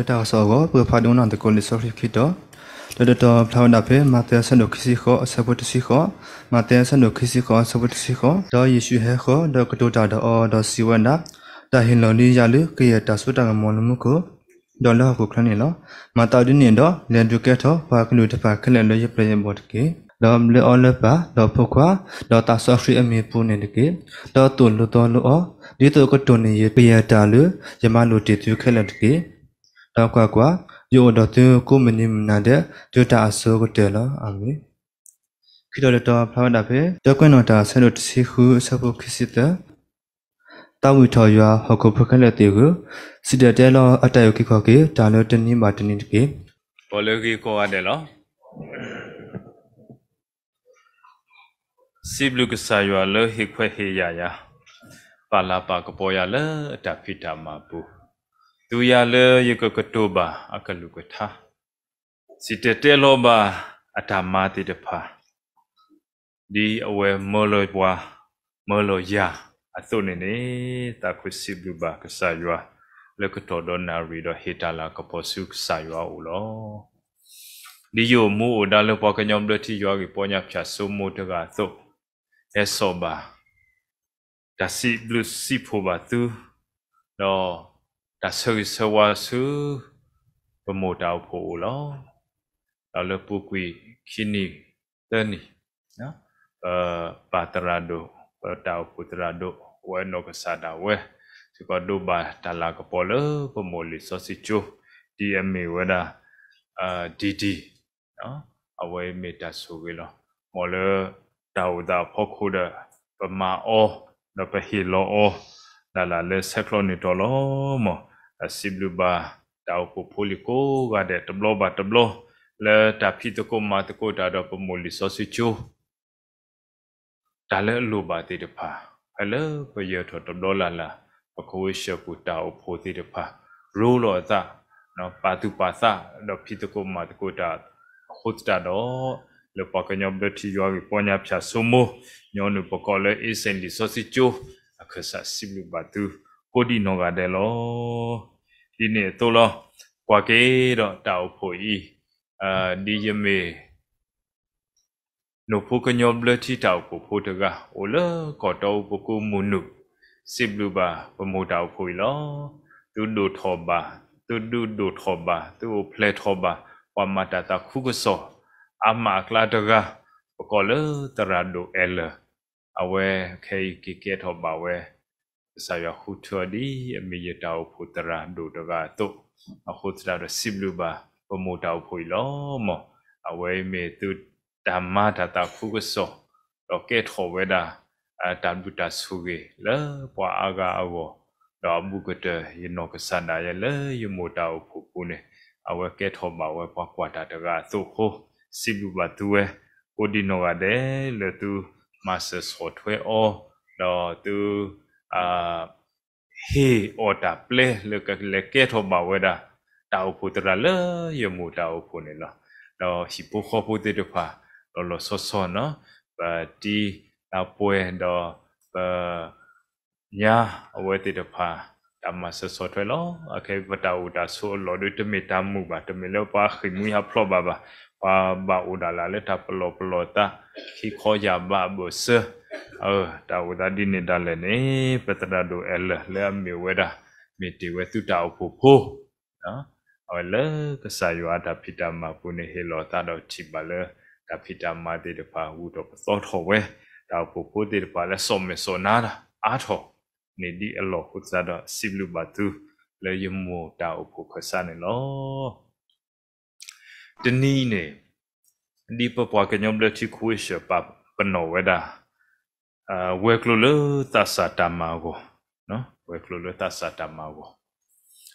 လၢတၢ်ကစီၣ်အဂီၢ် ပကဖးဒိကနၣ်သကိးလံာ်စီဆှံခံတီၤ, ဒီးတတီၤဖျါဝဲဒၣ်ဖဲ မးသဲအဆၢဒိၣ်ခံဆံဃိး အဆၢဖိတဆံဃိး, မးသဲအဆၢဒိၣ်ခံဆံဃိး အဆၢဖိတဆံဃိး, ဒီးယ့ၣ်ၡူးဟဲဃီၤ ဒီးကတိၤတၢ်ဒီးအီၤ ဒီးစံးဝဲဒၣ်, တၢ်ဟ့ၣ်လီၤဒံးယၤလၢ ကယဲၢ်တၢ်စိတၢ်ကမီၤလၢမူခိၣ် ဒီးလၢဟီၣ်ခိၣ်ချၢန့ၣ်လီၤ. မၤသးဒ်န့ၣ်ဒီး လဲၤဒုးကဲထီၣ် ပှၤကလုာ်တဖၣ်ခဲလၢာ်လၢယပျဲၢ်ယဘီၣ်တက့ၢ်. ဒီးဘျၢအီၤလၢပၢ်, ဒီးဖိခွါ, ဒီးသးစီဆှံအမံၤအပူၤန့ၣ်တက့ၢ်. ဒီးသိၣ်လိသီလိအီၤ, ဒ်သိးကတိၢ်န့ၢ်ယၤ ကယဲၢ်တၢ်လၢယမၤလိာ်တ့ၢ်သုခဲလၢာ်တက့ၢ်. ဒီးကွၢ်ကွၢ်, ယအိၣ်ဒီးသုကိးမုၢ်နံၤမုၢ်နၤဒဲး တုၤတၢ်အစိၤကတၢၢ်လီၤ. အၤမ့ၣ်. ခံတီၤတတီၤဖျါဝဲဒၣ်ဖဲ တၢၢ်ကွဲးနီၣ်တၢ်အဆၢဒိၣ်တဆံဃု အဆၢဖိခံဆံသၢ, သးဝံၣ်ထီၣ်ယွၤဟီၣ်ခိၣ်ဖိခဲလၢာ်သ့ၣ်ဧၢ, စံၣ်တဲၤတဲလီၤအတၢ်အုၣ်က့ၤခီၣ်က့ၤတၢ်လၢတနံၤဘၣ်တနံၤတက့ၢ်. ပီၤလၢဂ့ၤကိးဂၤဒဲးလီၤ. စံးဘျုးကစၢ်ယွၤလၢဟ့ၣ်ခွဲးဟ့ၣ်ယာ်ယၤ, ပာ်လၤပာ်ကပီၤယၤလၢအတၢ်ဖံးတၢ်မၤအပူၤ, သူယၤလၢယကကတိၤဘၣ်အကလုၢ်ကထါ, စံၣ်တဲၤတဲလီၤဘၣ်အတၢ်မၤသ့ၣ်တဖၣ်, ဒ်အဝဲမၢလီၤပှၤ, မၢလီၤယၤအသိးန့ၣ်န့ၣ်, သးခုစံးဘျုးဘၣ်ကစၢ်ယွၤ လၢကတီၢ်ဒီးနၣ်ရံၣ်ဒီးဟ့ၣ်တၢ်လၤကပီၤဆူကစၢ်ယွၤအအိၣ်လီၤ. ဒ်ယအိၣ်မူအိၣ်ဒါလၢပှၤကညီဘျၢထံယွၤဂ့ၢ်ပီညါဖၠၣ်စိမိၤတဂၤအသိး, ဟဲစိာ်ဘၣ် တၢ်စံးဘျုးစံးဖှိၣ်ဘၣ်သု, ဒီးတၢ်ဆၢဂ့ၤဆၢဝါဆူ ပမိၢ်တၢ်အိၣ်ဖှိၣ်အအိၣ်လီၤ. ဒီးလၢပူၤကွံာ်ခံနံၣ်သၢနံၣ်, ပပၢ်သရၣ်ဒိၣ်, ပတၢ်အိၣ်ဖှိၣ်သရၣ်ဒိၣ်, အဝဲနီၢ်ကစၢ်ဒၣ်ဝဲ, စ့ၢ်ကီးဒိးဘၣ်တၢ်လၤကပီၤလၢပမိၢ်လံာ်စီဆှံကၠိ, ဒ်အမ့ၢ်ဝဲဒၣ် ဒံၣ်ဒံၣ် အဝဲမ့ၢ်တၢ်ဆိၣ်ဂ့ၤလီၤ. မ်လၢတၢ်အိၣ်သးအဖီခိၣ်ဒီး ပမၤအီၤ, ဒီးပဟ့ၣ်လီၤအီၤ, ဒၣ်လၢဆဲးကျိးန့ၢ်တီၤလီၤ. မ်တၢ်စံးဘျုးဘၣ် တၢ်အိၣ်ဖှိၣ်ဖိလံၤကိးဂၤဒဲး တဘျီဘၣ်တဘျီ, လၢတၢ်ဖံးသကိးမၤသကိးတၢ်ဒီးပမိၢ်လံာ်စီဆှံကၠိ တၢ်လၢအလိၣ်ဘၣ်သ့ၣ်တဖၣ်, ဖဲလၢပယၢၤထီၣ်တဘျီလၢ်လၢ်, ပကဝဲၢ်ဆှၢပူၤတၢ်အိၣ်ဖှိၣ်သ့ၣ်တဖၣ်, ရိလိာ်အသး, ပာ်သူၣ်ပာ်သး, ဒီးဖံးသကိးမၤသကိးတၢ်အဃိသတးဒီး, လၢပှၤကညီဘျၢထံယွၤဂ့ၢ်ပီညါဖၠၣ်စိမိၤ, ညီနုၢ်ပကိးလၢအ့စ့ၣ်လံာ်စီဆှံကၠိ, အခၢၣ်စးစံးဘျုးဘၣ်သု, ကိးဒံးနီၢ်ဂၤဒဲးလီၤ. ဒ်န့ၣ်အသိးလီၤ. ကွၢ်က့ၤဒီးတၢ်အိၣ်ဖှိၣ်အံၤ, ဒ်ယမ့ၢ် နိၣ်ဖိကညီဘျၢထံတၢ်အိၣ်ဖှိၣ်ဖိတဂၤ အိၣ်လၢကီၢ်တီအူပကိးမုၢ်နုာ်, စံးဘျုးဘၣ်ပမိၢ်တၢ်အိၣ်ဖှိၣ်အံၤလီၤ. သုဒိၣ်ထီၣ်ဘၣ်, သုဒုးဒိၣ်ထီၣ်ဘၣ်, သုအိၣ်ဖျဲၣ်ထီၣ်ဘၣ်, ပှၤမၤတၢ်သးခုကစီၣ် အါမးအကျါတဂၤ, ပကိးလၢသရၣ်ဒိၣ်အဲၣ်လၢာ်, အဝဲခဲအံၤက့ၤကဲထီၣ်ဘၣ်ဝဲ ကစၢ်ယွၤဃုထၢအီၤဒ်အမ့ၢ်ယတၢ်အိၣ်ဖှိၣ်သရၣ်ဒိၣ်တဂၤအသိး, အဃိသတးဒီးစံးဘျုးဘၣ်ပမိၢ်တၢ်အိၣ်ဖှိၣ်အံၤလီၤ. မ်အဝဲအံၤမ့ၢ်သုတၢ်မၤတၢ်သးခုကစီၣ်, ဒီးကဲထီၣ်ဝဲဒၣ် တၢ်ဘျုးတၢ်ဆိၣ်ဂ့ၤလၢပှၤအါဂၤအဂီၢ်, ဒီးအဘူးကတၢၢ်ယနီၢ်ကစၢ်ဒၣ်ယဲလၢယမိၢ်တၢ်အိၣ်ဖှိၣ်ပူၤန့ၣ်, အဝဲကဲထီၣ်ဘၣ်ဝဲပှၤကွၢ်တၢ်တဂၤအသိးအဃိ, စံးဘျုးဘၣ်သုဝဲ, ကိးဒံးနီၢ်ဂၤဒဲးလၢသုမၤစၢၤဆီၣ်ထွဲအီၤ, ဒီးသု ဟ့ၣ်အီၤတၢ်ပျဲလၢကလဲၤကဲထီၣ်ဘၣ်ဝဲဒၣ် တၢ်အိၣ်ဖှိၣ်သရၣ်လၢယမိၢ်တၢ်အိၣ်ဖှိၣ်န့ၣ်လီၤ. ဒီးဟံၣ်ဖိဃီဖိသ့ၣ်တဖၣ် လီၤလီၤဆီဆီန့ၣ်, ပတံၤပှဲၤဒီး ပ ညါအဝဲသ့ၣ်တဖၣ် တၢ်မၤစၢၤဆီၣ်ထွဲလီၤ. အခဲအံၤပတၢ်အိၣ်တၢ်ဆိးအလီၢ်ဒီး တမ့ၢ်တၢ်မုာ်ဘၣ်, တမ့ၢ်လၢပှၤဃ့ၢ်မှံဟးဖျိးဘၣ်ဘၣ်, ပှၤဘၣ်အိၣ်ဒၣ်လၢ်လၢတၢ်ပလီၢ်ပလီၢ်သး, ခံခီယၢ်ဘးအဘၢၣ်စၢၤ, တၢ်အိၣ်သးဒ်န့ၣ်ဒၣ်လဲာ်န့ၣ် ပသရၣ်ဒိၣ်အဲၣ်လၢာ်လၢအမ့ၢ်ဝဲဒၣ် မ့ၢ်တ့ၢ်ဝဲသုတၢ်အိၣ်ဖှိၣ်ဖိ အဝဲလၢကစၢ်ယွၤအတၢ်ဖံးတၢ်မၤပူၤန့ၣ် ဟ့ၣ်လီၤသးဒီးထံၣ်ဘၣ်လၢ တၢ်ဖံးတၢ်မၤသ့ၣ်တဖၣ် ဂုာ်ထီၣ်ပသီထီၣ်ဝဲ, တၢ်အိၣ်ဖှိၣ်ဖိသ့ၣ်တဖၣ်လၢစီၣ်မဲာ်စီၣ်နါအါထီၣ်န့ၣ် ဒ်အလီၢ်အဃိသတးဒီး စံးဘျုးဘၣ်သု လၢယမိၢ်တၢ်အိၣ်ဖှိၣ်ခၢၣ်စးန့ၣ်လီၤ. တနံၤအံၤန့ၣ် ဒ်ပပှၤကညီဘျၢထံခဝ့ၡၢၣ်ပာ်ပနီၣ်ဝဲဒၣ် ဝဲၤကျိၤလၢသးစၢ်တၢ်မၤအဂီၢ်, ဝဲၤကျိၤလၢသးစၢ်တၢ်မၤအဂီၢ်,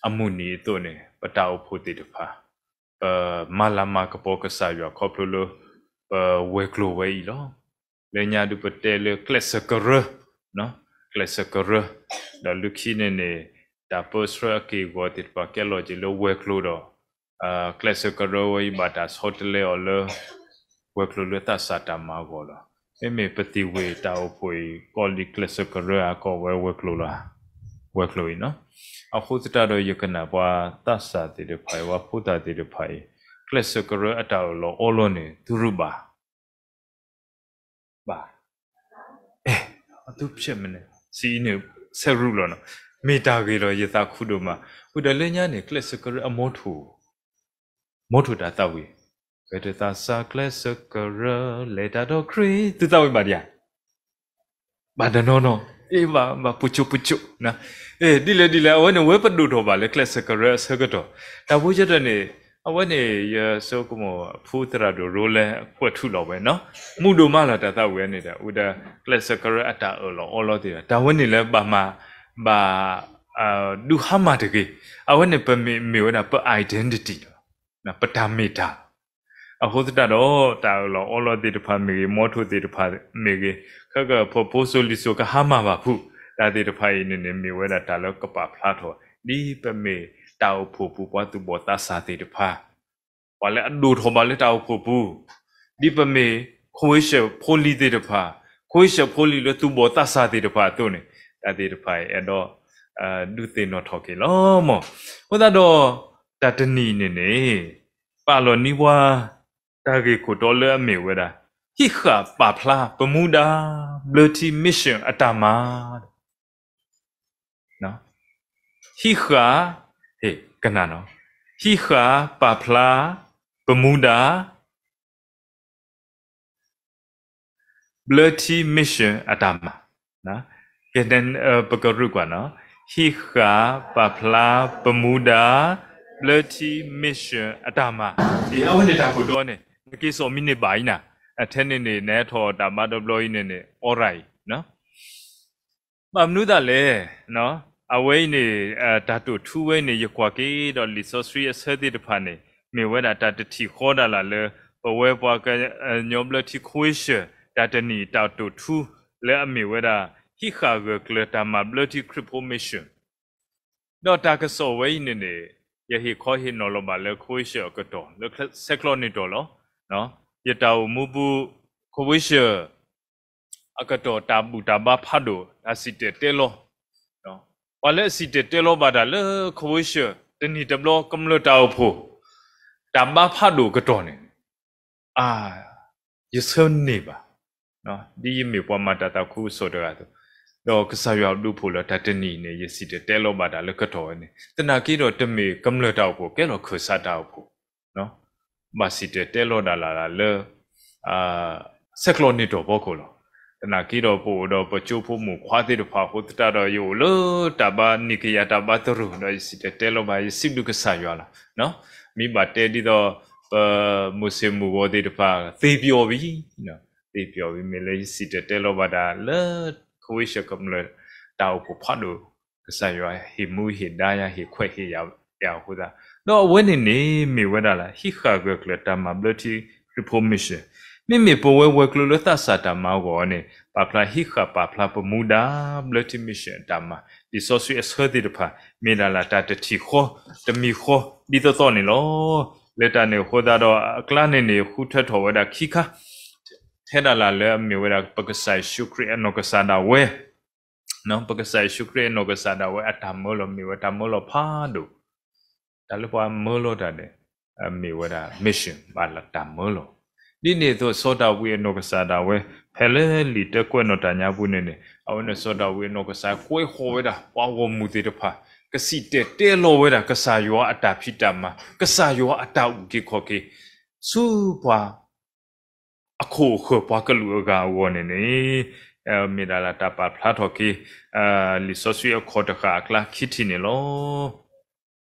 အမုၢ်နံၤအသိးန့ၣ် ပတၢ်အိၣ်ဖှိၣ်သ့ၣ်တဖၣ် ပမၤလၤမၤကပီၤကစၢ်ယွၤခီဖျိလၢ ပဝဲၤကျိၤဝဲအံၤလီၤ. လၢညါဒုးပတဲလၢကျဲးစၢးကရၢ, ကျဲးစၢးကရၢ, ဒီးလၢခံန့ၣ်န့ၣ် တၢ်ပၢဆှၢအက့ၢ်အဂီၤသ့ၣ်တဖၣ်ကဲလီၤက့ၤလၢဝဲၤကျိၤဒီး ကျဲးစၢးကရၢဝဲအံၤဘၣ်တၢ်ဆီတလဲအီၤလၢ ဝဲၤကျိၤလၢသးစၢ်တၢ်မၤအဂီၢ်လီၤ. မ့မ့ၢ်ပသံၣ်ဝ့ၢ်တၢ်အိၣ်ဖှိၣ်အံၤ ကီၢ်လံၤကျဲးစၢးကရၢဧါ ကီၢ်ဝဲဝဲၤကျိၤလီၤဧါ. ဝဲၤကျိၤအံၤနီၤ. အဃိသတးဒီးယကနၣ်ပှၤသးစၢ်သ့ၣ်တဖၣ်အံၤ ပှၤဖိသၣ်သ့ၣ်တဖၣ်အံၤ ကျဲးစၢးကရၢအတၢ်အၢၣ်လီၤအီလီၤန့ၣ် သုရူၢ်ဘၣ် ဘၣ်, အဲၣ်, အသုဖျဲၣ်မနုၤ စံးအံၤန့ၣ် ဆဲးရူၢ်လီၤနီၤ. မ့ၢ်တၢ်ဂ့ၤလီၤ ယသးခုဒိၣ်မး. ဝံၤဒီးလၢညါန့ၣ် ကျဲးစၢးကရၢအမိၢ်ထူၣ် မိၢ်ထူၣ်တၢ်သးဝံၣ်, ပတသးစၢ်ကျဲးစၢးကရၢ လဲၤတၢ်ဒီးခရံာ်, သုသးဝံၣ်ဘၣ်ဒံးဧါ. ဘၣ်တနီၤနီၤ, အ့ၣ်ဘၣ် ဘၣ်ပူၤစိပူၤစိ, ဒ်လဲၣ်ဒ်လဲၣ် အဝဲန့ၣ် ဝဲပဒိၣ်ထီၣ်ဘၣ်လၢကျဲးစၢးကရၢအဆၢကတီၢ်, တၢ်ဖိကၢၢ်တၢၢ်န့ၣ်, အဝဲန့ၣ် ယဆိကမိၣ် ဖုသရၣ်ဒိၣ်ရိလဲ ကွဲးထူလီၤဝဲနီၤ, မူဒိၣ်မးလီၤ တၢ်သးဝံၣ်ဝဲန့ၣ်ဒီး ဝံၤဒီး ကျဲးစၢးကရၢအတၢ်အၢၣ်လီၤအီလီၤသ့ၣ်ဒီး တၢ်ဝဲန့ၣ်လၢဘၣ်မၤ ဘၣ် ဒုးဟါမၢ်တဂ့ၤ, အဝဲန့ၣ်ပမ့ၢ်မ့ၢ်ဝဲဒၣ်ပ identity လီၤ. ပတၢ်မ့ၢ်တၢ်လီၤ. အဃိသတးဒီး တၢ်အၢၣ်လီၤအီလီၤသ့ၣ်တဖၣ်မ့ၢ်ဂ့ၤ, မိၢ်ထူၣ်သ့ၣ်တဖၣ်မ့ၢ်ဂ့ၤ, ခဲကဖၢဖိစိၤလံၤစိၤကဟါမၢ်ဘၣ်ဖုး, တၢ်သ့ၣ်တဖၣ်အံၤန့ၣ်န့ၣ် မ့ၢ်ဝဲဒၣ်တၢ်လၢကပာ်ဖျါထီၣ် ဒ်ပမ့ၢ်တၢ်အိၣ်ဖှိၣ်ပူၤပှၤသူၣ်ဘီၣ်သးစၢ်သ့ၣ်တဖၣ် ပှၤလၢအဒိၣ်ထီၣ်ဘၣ်လၢတၢ်အိၣ်ဖှိၣ်ပူၤ, ဒ်ပမ့ၢ်ခဝ့ၡၢၣ်ဖိလံၤသ့ၣ်တဖၣ်, ခဝ့ၡၢၣ်ဖိလံၤလၢသူၣ်ဘီၣ်သးစၢ်သ့ၣ်တဖၣ်အသိးန့ၣ်, တၢ်သ့ၣ်တဖၣ်အံၤအဲၣ်ဒိး ဒုးသ့ၣ်နီၣ်ထီၣ်က့ၤလီၤမၢ်. အဃိသတးဒီး တၢ်တနံၤအံၤန့ၣ်န့ၣ်, ပာ်လီၤန့ၢ်ပှၤ တၢ်ဂ့ၢ်ခိၣ်တီလၢအမ့ၢ်ဝဲဒၣ် ဟံးဃာ်ပာ်ဖျါပမူဒါ ဘျၢထံ mission အတၢ်မၤ ဟံးဃာ်, ဟ့ၣ်ကနၣ်နီၤ, ဟံးဃာ်ပာ်ဖျါပမူဒါ ဘျၢထံ mission အတၢ်မၤ, ကဲ ပကရူၢ်ကွၢ်နီၤ, ဟံးဃာ်ပာ်ဖျါပမူဒါ ဘျၢထံ mission အတၢ်မၤ, အဝဲန့ၣ်တၢ်ခိၣ်တီန့ၣ် နက့ၤစိာ်မံန့ၢ်ဘၣ်အံၤနၤ, အထဲန့ၣ်န့ၣ် နဟဲထီၣ်တၢ်ဘါတဘျီအံၤန့ၣ်န့ၣ် အီရၣ်အံၤ ဘၣ်မနုၤသးလဲၣ်, အဝဲအံၤန့ၣ် တၢ်တိာ်ထူဝဲအံၤန့ၣ် ယကွၢ်က့ၤဒီးလံာ်စီဆှံအဆၢသ့ၣ်တဖၣ်န့ၣ် မ့ၢ်ဝဲဒၣ်တၢ်တထံၣ်ဃီဒၣ်လၢ်လၢ ပဝဲပှၤကညီဘျၢထံ ခဝ့ၡၢၣ် တၢ်တနံၤတၢ်တိာ်ထူလၢအမ့ၢ်ဝဲဒၣ် ဟံးဃာ်ဂၢၢ်ကျၢၤတၢ်မၤဘျၢထံခရံာ်ဖိ mission ဒီးတၢ်ကစီၣ်ဝဲအံၤန့ၣ်န့ၣ် ယဟ့ၣ်ခီဟ့ၣ်နီၤလီၤဘၣ်လၢ ခဝ့ၡၢၣ်အကတီၢ် လၢဆဲးကျိးန့ၢ်တီၢ်လီၤ. ယတၢ်အိၣ်မူပူၤ ခဝ့ၡၢၣ် အကတီၢ်တၢ်ဘူၣ်တၢ်ဘါဖးဒိၣ် တၢ်စံၣ်တဲၤတဲလီၤ, ပှၤလၢအစံၣ်တဲၤတဲလီၤဘၣ်တၢ်လၢ ခဝ့ၡၢၣ် တနံၤတဘျီကမျၢၢ်တၢ်အိၣ်ဖှိၣ် တၢ်ဘါဖးဒိၣ်ကတီၢ်န့ၣ် အါ ယဆၢန့ၢ်ဘၣ်, ဒ်ယမ့ၢ်ပှၤမၤတၢ်သးခုကစီၣ်တဂၤအသိး, ဒီးကစၢ်ယွၤဒုးအိၣ်ဖှိၣ်လၢတၢ်တနံၤအံၤန့ၣ် ယစံၣ်တဲၤတဲလီၤဘၣ်တၢ်လၢကတီၢ်ဝဲန့ၣ် သနာ်က့ဒီးတမ့ၢ်ကမျၢၢ်တၢ်အိၣ်ဖှိၣ် ကဲလီၤခၢၣ်စးတၢ်အိၣ်ဖှိၣ် ဘၣ်စံၣ်တဲၤတဲလီၤဒၣ်လၢ်လၢ်လၢ ဆဲးကျိးန့ၢ်တီၢ်ဖီခိၣ်လီၤ. သနာ်က့ဒီးပအိၣ်ဒီးပကၠိဖိမုၣ်ခွါသ့ၣ်တဖၣ်အဃိသတးဒီး ယအိၣ်လၢတၢ်ဘါနံၣ်ကယၤတၢ်ဘါတရူၢ် ဒီးယစံၣ်တဲၤတဲလီၤဘၣ် ယစံးဘျုးကစၢ်ယွၤလီၤ. မ့ၢ်ဘၣ်တဲဒ်သိး ပမိၤၡ့မုၢ်ဂီၤသ့ၣ်တဖၣ် သ့ပျီၤဝံၤ, သ့ပျီၤဝံၤမ့ၢ်လၢယစံၣ်တဲၤတဲလီၤဘၣ်တၢ်လၢ ခဝ့ၡၢၣ်ကမျၢၢ်တၢ်အိၣ်ဖှိၣ်ဖးဒိၣ် ကစၢ်ယွၤဟ့ၣ်မူဟ့ၣ်ဒါယၤ ဟ့ၣ်ခွဲးဟ့ၣ်ယာ်ယၤအဃိသတး, ဒီးအဝဲန့ၣ်န့ၣ် မ့ၢ်ဝဲဒၣ်လၢ ဟံးဃာ်ဂၢၢ်ကျၢၤတၢ်မၤဘျၢထံခရံာ်ဖိ mission, မ့မ့ၢ်ပဝဲဝဲၤကျိၤလၢသးစၢ်တၢ်မၤအဂီၢ်န့ၣ် ပာ်ဖျါဟံးဃာ်ပာ်ဖျါပမူဒါ ဘျၢထံ mission အတၢ်မၤ လံာ်စီဆှံအဆၢသ့ၣ်တဖၣ် မ့ၢ်ဒၣ်လၢတၢ်တထံၣ်ဃီ တမံၤဃီ ဒ်သိးသိးန့ၣ်လီၤ. လၢတၢ်န့ၣ်အဃိသတးဒီး အကျါန့ၣ်န့ၣ် ဃုထၢထီၣ်ဝဲဒၣ်ခံခါ ထဲဒၣ်လၢ်လၢအမ့ၢ်ဝဲဒၣ် ပကစၢ်ယ့ၣ်ၡူးခရံာ်အနီၢ်ကစၢ်ဒၣ်ဝဲ ပကစၢ်ယ့ၣ်ၡူးခရံာ်အနီၢ်ကစၢ်ဒၣ်ဝဲအတၢ်မၢလီၤ မ့ၢ်ဝဲတၢ်မၢလီၤဖးဒိၣ်, တၢ်လၢပှၤမၢလီၤတၢ်န့ၣ် မ့ၢ်ဝဲဒၣ် mission ဘၣ်လၢတၢ်မၢလီၤ. ဒ်န့ၣ်အသိး စီၤဒၤဝံးအနီၢ်ကစၢ်ဒၣ်ဝဲ ဖဲလၢလံာ်တၢကွဲးနီၣ်တၢ်ညါပူၤန့ၣ်န့ၣ် အဝဲန့ၣ်စီၤဒၤဝံးအနီၢ်ကစၢ်ကွဲးဃီၤဝဲဒၣ် ပှၤဂီၢ်မုၢ်သ့ၣ်တဖၣ် ကစံၣ်တဲၤတဲလီၤဝဲဒၣ် ကစၢ်ယွၤအတၢ်ဖံးတၢ်မၤ ကစၢ်ယွၤအတၢ်အုၣ်က့ၤခီၣ်က့ၤ ဆူပှၤ အခိၣ်အဃၢၤပှၤကလုာ်အဂၤအဂီၢ်န့ၣ်န့ၣ် မ့ၢ်ဒၣ်လၢတၢ်ပာ်ဖျါထီၣ်က့ၤ လံာ်စီဆှံအခီၣ်တဃာ်အကျါခံထံၣ်န့ၣ်လီၤ.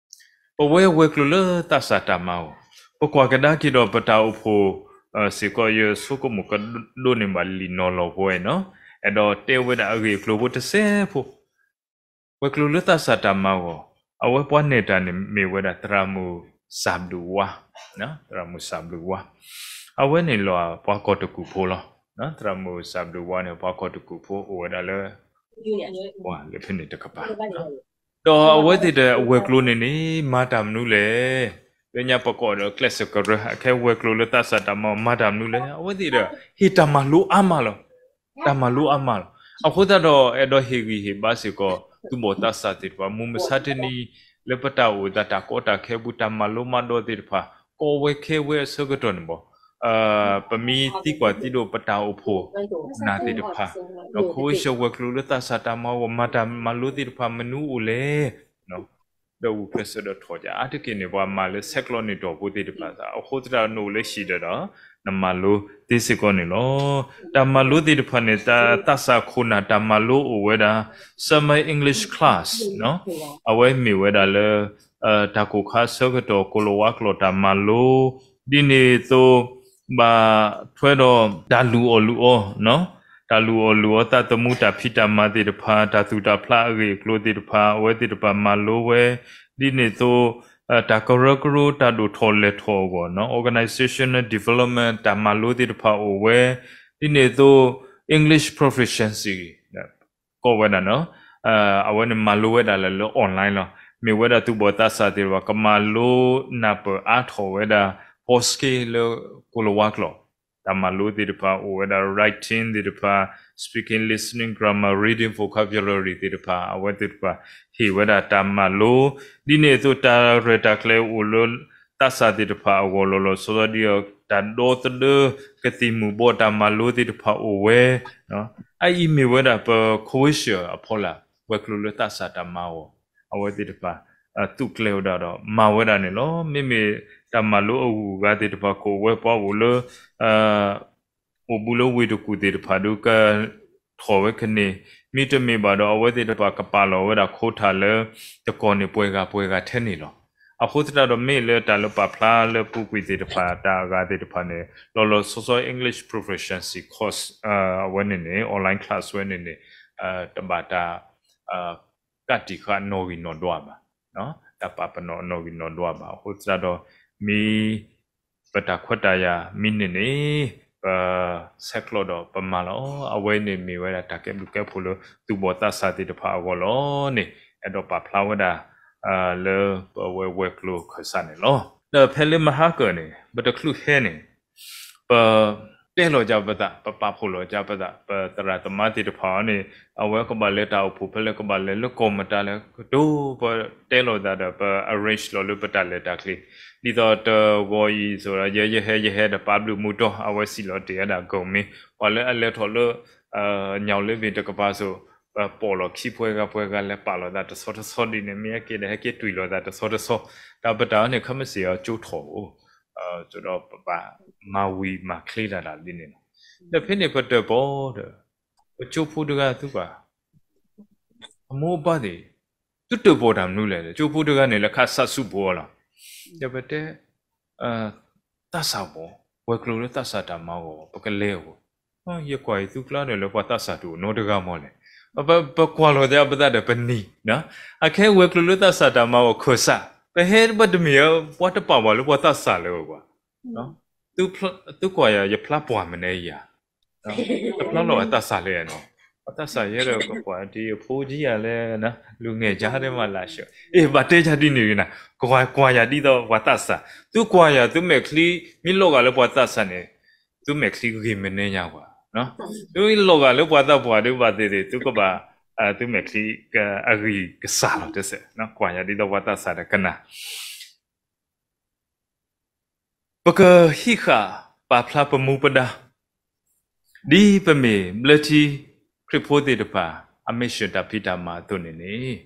ပဝဲဝဲၤကျိၤလၢသးစၢ်တၢ်မၤအဂီၢ် ပကွၢ်ကဒါက့ၤဒီးပတၢ်အိၣ်ဖှိၣ်စ့ၢ်ကီး ယဆိကမိၣ်ကဒိးန့ၢ်ဘၣ်လံာ်နီၤလီၤပဝဲနီၤ အဲၣ်ဒိးတဲဝဲဒၣ်အဂ့ၢ်အကျိၤဖိတစဲးဖိ ဝဲၤကျိၤလၢသးစၢ်တၢ်မၤအဂီၢ် အဝဲပှၤနဲၣ်တၢ်န့ၣ်မ့ၢ်ဝဲဒၣ် သရၣ်မုၣ်စၢ်ဘျုးဝါ, သရၣ်မုၣ်စၢ်ဘျုးဝါ, အဝဲန့ၣ်လီၤပှၤကီၢ်တကူၣ်ဖိလီၤ. သရၣ်မုၣ်စၢ်ဘျုးဝါန့ၣ် ပှၤကီၢ်တကူၣ်ဖိအိၣ်ဝဲဒၣ်လၢ ပှၤလၢဖဲန့ၣ်တကပၤ ဒီးအဝဲသ့ၣ်ဒီးဝဲၤကျိၤန့ၣ်န့ၣ် မၤတၢ်မနုၤလဲၣ်. လၢညါပကိးဒီးကျဲးစၢးကရၢ အခဲဝဲၤကျိၤလၢသးစၢ်တၢ်မၤအဂီၢ် မၤတၢ်မနုၤလဲၣ်. အဝဲသ့ၣ်ဒီး ဟ့ၣ်တၢ်မၤလိအါမးလီၤ. တၢ်မၤလိအါမးလီၤ. အဃိသတးဒီး အဲၣ်ဒိးဟ့ၣ်ဂံၢ်ဟ့ၣ်ဘါစ့ၢ်ကီး သူၣ်ဘီၣ်သးစၢ်သ့ၣ်တဖၣ် မုၢ်မဆါတနံၤ လၢပတၢ်အိၣ်သးတၢ်ကီတၢ်ခဲအပူၤ တၢ်မၤလိမၤဒိးသ့ၣ်တဖၣ် ကီဝဲခဲဝဲအဆၢကတီၢ်န့ၣ်ဘၣ် ပမ့ၢ်သံကွၢ်သံဒိးပတၢ်အိၣ်ဖှိၣ်နၢ်သ့ၣ်တဖၣ် ဒီးခဝ့ၡၢၣ်ဝဲၤကျိၤလၢသးစၢ်တၢ်မၤအဂီၢ် မၤတၢ်မၤလိသ့ၣ်တဖၣ်မနုၤအိၣ်လဲၣ် ဒီးဂုာ်ကျဲးစၢးဒီးထီၣ်ကၢ အါတက့ၢ်န့ၣ် ပှၤမၤလၢဆဲးကျိးန့ၣ်တီၢ်ဖိသ့ၣ်တဖၣ်သး အဃိသတးဒီးနအိၣ်လၢဟံၣ်ဒီး နမၤလိသ့စ့ၢ်ကီးန့ၣ်လီၤ. တၢ်မၤလိသ့ၣ်တဖၣ်န့ၣ် တၢ်သးစၢ်ခိၣ်နၢ်တၢ်မၤလိအိၣ်ဝဲဒၣ် Summer English Class အဝဲမ့ၢ်ဝဲဒၣ်လၢ တၢ်ကိၢ်ခါဆၢကတီၢ် ကိၣ်လၤဝါကျိာ်တၢ်မၤလိ ဒ်န့ၣ်အသိး ဘၣ်ထွဲဒီးတၢ်လုၢ်အီၣ်လုၢ်အီ တၢ်လုၢ်အီၣ်လုၢ်အီ သးသမူတၢ်ဖံးတၢ်မၤသ့ၣ်တဖၣ် တၢ်သူၣ်တၢ်ဖျးအဂ့ၢ်အကျိၤသ့ၣ်တဖၣ် အဝဲသ့ၣ်တဖၣ်မၤလိဝဲ ဒ်န့ၣ်အသိး တၢ်ကရၢကရိတၢ်ဒိၣ်ထီၣ်လဲၢ်ထီၣ်အဂီၢ် organizational development တၢ်မၤလိသ့ၣ်တဖၣ်အိၣ်ဝဲ ဒ်န့ၣ်အသိး English proficiency ကိးဝဲဒၣ် အဝဲန့ၣ်မၤလိဝဲဒၣ်လၢ online လီၤ. မ့ၢ်ဝဲဒၣ်သူၣ်ဘီၣ်သးစၢ်သ့ၣ်တဖၣ် ကမၤလိနၢ်ပၢၢ်အါထီၣ်ဝဲဒၣ် ပီၣ်စက့လၢကိၣ်လၤဝါကျိာ် တၢ်မၤလိသ့ၣ်တဖၣ် အိၣ်ဝဲဒၣ် writing သ့ၣ်တဖၣ် speaking, listening, grammar, reading, vocabulary သ့ၣ်တဖၣ် အဝဲသ့ၣ်တဖၣ် ဟ့ၣ်ဝဲဒၣ်တၢ်မၤလိ ဒ်န့ၣ်အသိးတၢ်ရဲၣ်တၢ်ကျဲၤအိၣ်လၢသးစၢ်သ့ၣ်တဖၣ်အဂီၢ်လီၤလီၤဆီဆီဒ်အံၤ တၢ်ဒီသဒၢကသံၣ်မူၤဘှီးတၢ်မၤလိသ့ၣ်တဖၣ်အိၣ်ဝဲ အအံၤမ့ၢ်ဝဲဒၣ်ပခဝ့ၡၢၣ်အဖီလာ် ဝဲၤကျိၤလၢသးစၢ်တၢ်မၤအဂီၢ် အဝဲသ့ၣ်တဖၣ် သူၣ်ကျဲၤဝဲဒၣ်ဒီးမၤဝဲဒၣ်န့ၣ်လီၤ. မ့မ့ၢ်တၢ်မၤလိအဂုၤအဂၤသ့ၣ်တဖၣ် ကအိၣ်ဝဲပှၤအိၣ်လၢ အိၣ်ဘူးလၢဝ့ၢ်တကူၣ်သ့ၣ်တဖၣ်ဒီး ကထီၣ်ဝဲကန့ၢ် မ့တမ့ၢ်ဘၣ်ဒီး အဝဲသ့ၣ်တဖၣ်ကပာ်လီၤဝဲဒၣ်ခိထၣ်လၢ တကီၢ်န့ၣ်ပှဲၤဂၤပှဲၤဂၤထဲန့ၣ်လီၤ. အဃိသတးဒီးမ့ၢ်လၢတၢ်လၢပာ်ဖျါလၢပူၤကွံာ်သ့ၣ်တဖၣ် တၢ်အဂၤသ့ၣ်တဖၣ်န့ၣ် လီၤလီၤဆီဆီ English proficiency course အဝဲန့ၣ်န့ၣ် online class ဝဲန့ၣ်န့ၣ် တဘၣ်တၢ် ကးတံာ်ဃာ်နီၣ်ဂံၢ်နီၣ်ဒွးဘၣ်, တၢ်ပာ်ပနီၣ်နီၣ်ဂံၢ်နီၣ်ဒွးဘၣ်. အဃိသတးဒီး မ့ၢ်ပတၢ်ခွဲးတၢ်ယာ်မ့ၢ်န့ၢ်န့ၣ် ပဆဲးကျိးဒီးပမၤလီၤ. အဝဲန့ၣ်မ့ၢ်ဝဲဒၣ်တၢ်ကဲဘျုးကဲဖှိၣ်လၢသူၣ်ဘီၣ်သးစၢ်သ့ၣ်တဖၣ်အဂီၢ်လီၤန့ၣ် အဲၣ်ဒိးပာ်ဖျါဝဲဒၣ် လၢပဝဲဝဲၤကျိၤခၢၣ်စးန့ၣ်လီၤ. ဒီးဖဲလၢမဟါကၢၢ်န့ၣ် ပတချုးဟဲန့ၣ် ပတဲလီၤကပသး, ပပာ်ဖှိၣ်လီၤကပသး, ပသရၣ်သမါသ့ၣ်တဖၣ်န့ၣ် အဝဲကဘၣ်လဲၤတၢ်အိၣ်ဖှိၣ်ဖဲလဲၣ်ကဘၣ်လဲၤလၢကီၢ်မတၤလဲၣ်ကတိၤ ပတဲလီၤသးဒီး ပ arrange လီၤလၢပတၢ်လဲၤတၢ်ကျဲၤ, ဒ်သိးတဂီၤအံၤအသိးဒီး ယဲယဟဲယဟဲဒီး ပာ်ဘျုးမူတီၢ် အဝဲစံးလီၤတ့ၢ်ဝဲဒၣ်ဂီၢ်မ့ၢ် ပှၤလၢအလဲၤထီၣ်လၢ ညၣ်လၢဘ့ၣ်တကပၤစိၤ ပပိာ်လီၤခံပှဲၤဂၤပှဲၤဂၤ လဲၤပာ်လီၤသးတဆီတဆီဒ်န့ၣ် မ့ၢ်အက့ဒီး ဟဲက့ၤတွံၢ်လီၤသးတဆီတဆီ, တၢ်ပတၢ်န့ၣ် ခဲမုၢ်ဆ့ၣ်အကၠိထီၣ်ဧိၤ ဒီးပဘၣ်မၤဝံၤမၤချ့တၢ်ဒ်န့ၣ်လီၤ. ဒီးဖဲန့ၣ်ပတၢၣ်ပီဒီး ပကၠိဖိတဂၤသူၣ်ဘၣ် အမိၢ်အပၢ်သ့ၣ် သုတၢၣ်ပီၣ်တၢ်မနုၤလဲၣ်, ကၠိဖိတဂၤန့ၣ် လဲၤခးစးဆူၣ်ဖိအီၤလီၤ. ဒီးပတဲ သးစၢ်ဘီၣ် ဝဲၤကျိၤလၢသးစၢ်တၢ်မၤအဂီၢ် ပကလဲၤအဂီၢ်, ယကွၢ်အံၤသုကျါဒီး လၢပှၤသးစၢ်တအိၣ်နီတဂၤမီၢ်လဲၣ်. ပကွၢ်လီၤသးပသးဒီးပနံၤ, အခဲဝဲၤကျိၤလၢသးစၢ်တၢ်မၤအဂီၢ်ခၢၣ်စး ပဟဲပတမ့ၢ် ပှၤတပာ်ပှၤလၢပှၤသးစၢ်လၢအဂီၢ် သုကွၢ်ယၤ ယဖျါပှၢ်မနုၤယၤ, တဖျါလီၤအသးစၢ်လၢယၤန့ၣ်, အသးစၢ်ယဲဒီးကကွၢ်ဒ်အဖိကယၤလဲၣ်, လူၤငဲၢ်ကါဒ်မးလၢ်ဆှၢ, အ့ၣ် ဘၣ်တဲယၤဒ်န့ၣ်ဂ့ၤနၤ, ကွၢ်ကွၢ်ယၤဒ်သိးပှၤသးစၢ်, သုကွၢ်ယၤ သုမဲာ်ချံ မ့ၢ်လီၤဂာ်လၢပှၤသးစၢ်န့ၣ်, သုမဲာ်ချံဂ့ၤမနုၤညါကွၢ်, သုလီၤဂာ်လၢပှၤသးပှၢ်ဒ်ဘၣ်သ့ၣ်သ့ၣ် သုကဘၣ်, သုမဲာ်ချံ အဂံၢ်ကစှၤလီၤတစဲး, ကွၢ်ယၤဒ်သိးပှၤသးစၢ်ဒီးကနၣ် ပကဟံးဃာ်ပာ်ဖျါပမူပဒါ, ဒ်ပမ့ၢ်ဘျၢထံခရံာ်ဖိသ့ၣ်တဖၣ် အမ့ၢ်ဆှၢတၢ်ဖံးတၢ်မၤအသိးန့ၣ်န့ၣ်,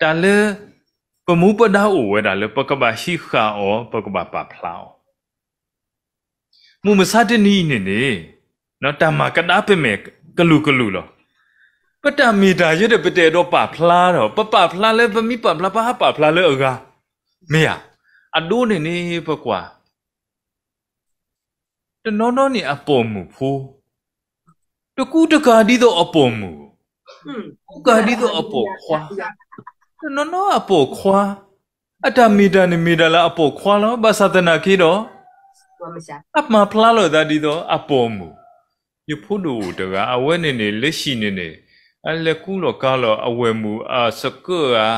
တၢ်လၢပမူပဒါအိၣ်ဝဲဒၣ်လၢပကဘၣ်ဟံးဃာ်အီၤ ပကဘၣ်ပာ်ဖျါအီၤ မုၢ်မဆါတနံၤအံၤန့ၣ်န့ၣ်, တၢ်မၤကဒါပမဲာ်ကလုာ်ကလုာ်လီၤ. ပတၢ်မ့ၢ်တၢ်ယဲဒီး ပတအဲၣ်ဒိးပာ်ဖျါဒီး ပပာ်ဖျါလၢပမ့ၢ်ပာ်ဖျါ ပဟးပာ်ဖျါလၢအဂၤ, မ့ၢ်ဧါ. အဒိန့ၣ်န့ၣ် ပကွၢ် တနီၤနီၤန့ၣ်အပိာ်မုၣ်ဖိ, တကူတကၤဒ်သိးအပိာ်မုၣ်, ကူကၤဒ်သိးအပိာ်ခွါ, တနီၤနီၤအပိာ်ခွါ, အတၢ်မ့ၢ်တၢ်န့ၣ်မ့ၢ်တၢ်လၢအပိာ်ခွါလီၤ. ဘၣ်ဆၣ်သနာ်က့ဒီး အမၤဖျါလီၤသးဒ်သိးအပိာ်မုၣ်, ယဖိဒိၣ်အိၣ်တဂၤ အဝဲန့ၣ်န့ၣ် လၢဟံၣ်န့ၣ်န့ၣ် အလဲၤကူလီၤကၤလီၤအဝဲၢ်မုၣ်အစကၢၣ်ဧါ,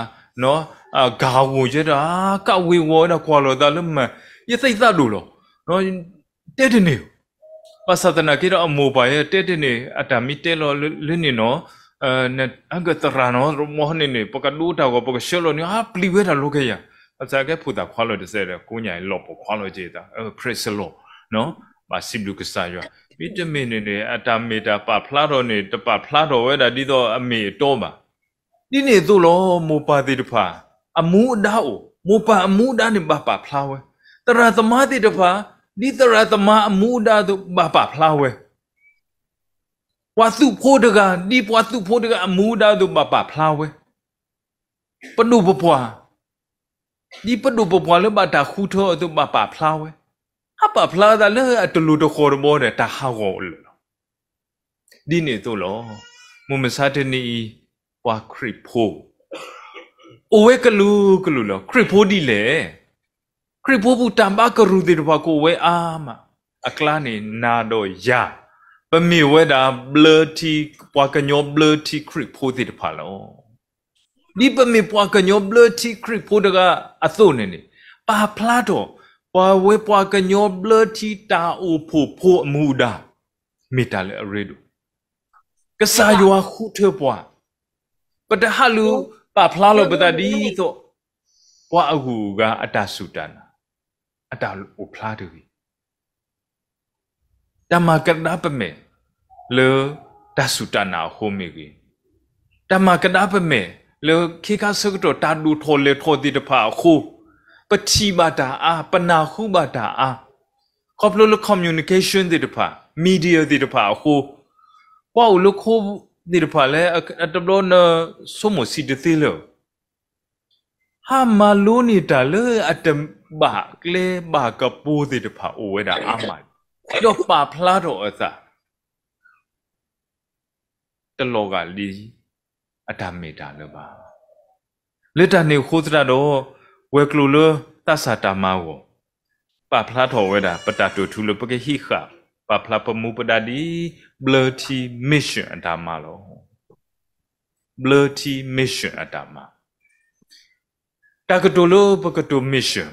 နီၢ်, အဂၤဧိၤယဲဒီး ကးဝ့ၤဝီၤဝဲဒၣ်ကွၢ်လီၤသးလၢမၤ, ယသံၣ်သးဒိၣ်လီၤ. တဲတန့ၢ်, ဘၣ်ဆၣ်သနာ်က့ဒီးအမိၢ်ပၢ်ယဲတဲတန့ၢ် အတၢ်မ့ၢ်တဲလီၤလၢန့ၣ်နီၢ်, နဟဲက့ၤသရၣ်နီတမံၤန့ၣ်န့ၣ် ပကဒိတၢ်ဂီၤ ပကဆှၢလီၤန့ၣ် ဟးပျံၤဝဲတၢ်လီၤကယၤ. ဘၣ်ဆၣ်ကဲဖိသၣ်ခွါလီၤတစဲးဒီး ကိးညါအံၤလီၤပိာ်ခွါလီၤက့ၤသး Praise the Lord နီၤ. ဘၣ်စံးဘျုးကစၢ်ယွၤ, မ့တမ့ၢ်န့ၣ်န့ၣ် အတၢ်မ့ၢ်တၢ်ပာ်ဖျါထီၣ်န့ၣ် တပာ်ဖျါထီၣ်ဝဲဒၣ်ဒ်သိးအမ့ၢ်အတီဘၣ်. ဒ်န့ၣ်အသိးလီၤ မိၢ်ပၢ်သ့ၣ်တဖၣ် အမူအဒါအိၣ်, မိၢ်ပၢ်အမူအဒါန့ၣ်ဘၣ်ပာ်ဖျါဝဲ, သရၣ်သမါသ့ၣ်တဖၣ် ဒ်သရၣ်သမါအမူအဒါအသိးဘၣ်ပာ်ဖျါဝဲ, ပှၤသုးဖိတဂၤ ဒ်ပှၤသုးဖိတဂၤအမူအဒါအသိးဘၣ်ပာ်ဖျါဝဲ, ပဒိၣ်ပပှၢ် ဒ်ပဒိၣ်ပပှၢ်လၢဘၣ်တၢ်ဃုထၢအသိးဘၣ်ပာ်ဖျါဝဲ, ဟးပာ်ဖျါသးလၢအတလိၤတဃီၤတဘီဒီး တၢ်ဟးဂီၤအိၣ်လၢာ်လီၤ. ဒ်န့ၣ်အသိးလီၤ. မုၢ်မဆါတနံၤအံၤ ပှၤခရံာ်ဖိ အိၣ်ဝဲကလုာ်ကလုာ်လီၤ. ခရံာ်ဖိဒ်လဲၣ်. ခရံာ်ဖိပူၤတၢ်ဘါကရူၢ်သ့ၣ်တဖၣ်ကအိၣ်ဝဲအါမး, အကျါန့ၣ်နၤဒီးယၤ, ပမ့ၢ်ဝဲဒၣ်ဘျၢထံ, ပှၤကညီဘျၢထံခရံာ်ဖိသ့ၣ်တဖၣ်လီၤ. ဒ်ပမ့ၢ်ပှၤကညီဘျၢထံခရံာ်ဖိတဂၤအသိးန့ၣ်န့ၣ်, ပာ်ဖျါထီၣ် ပှၤဝဲပှၤကညီဘျၢထံတၢ်အိၣ်ဖှိၣ်ဖိအမူအဒါ, မ့ၢ်တၢ်လၢအရ့ဒိၣ်, ကစၢ်ယွၤဃုထၢပှၤ, ပတဟးလူၤပာ်ဖျါလီၤပသးဒ်သိး ပှၤအဂုၤအဂၤအတၢ်စူၢ်တၢ်နာ်, အတၢ်အိၣ်ဖျါတဂ့ၤ. တၢ်မၤကဒါပမဲာ်လၢ တၢ်စူၢ်တၢ်နာ်အဃိမ့ၢ်ဂ့ၤ, တၢ်မၤကဒါပမဲာ်လၢခ့ခါဆၢကတီၢ်တၢ်ဒိၣ်ထီၣ်လဲၢ်ထီၣ်သ့ၣ်တဖၣ်အဃိ, ပထံၣ်ဘၣ်တၢ်အါ, ပနၢ်ဟူဘၣ်တၢ်အါ, ခီဖျိလၢ communication သ့ၣ်တဖၣ်, media သ့ၣ်တဖၣ်အဃိ, ပှၤအိၣ်လၢခိသ့ၣ်တဖၣ်လၢအတဘျီနဆိကမိၣ်ဆံးတသ့လၢာ် ဟးမၤလိန့ၢ်တၢ်လၢအတဘၣ်ကျဲဘၣ်ကပူၤသ့ၣ်တဖၣ်အိၣ်ဝဲဒၣ်အါမး, ဒီးပာ်ဖျါထီၣ်အသး တလီၤဂာ်လံအတၢ်မ့ၢ်တၢ်လၢၤဘၣ်. လၢတၢ်န့ၣ်အဃိသတးဒီး ဝဲၤကျိၤလၢသးစၢ်တၢ်မၤအဂီၢ် ပာ်ဖျါထီၣ်ဝဲဒၣ် ပတၢ်တိာ်ထူလၢပကဟံးဃာ် ပာ်ဖျါပမူပဒါဒ် ဘျၢထံ mission အတၢ်မၤလီၤ. ဘျၢထံ mission အတၢ်မၤ, တၢ်ကတိၤလၢပကတိၤ mission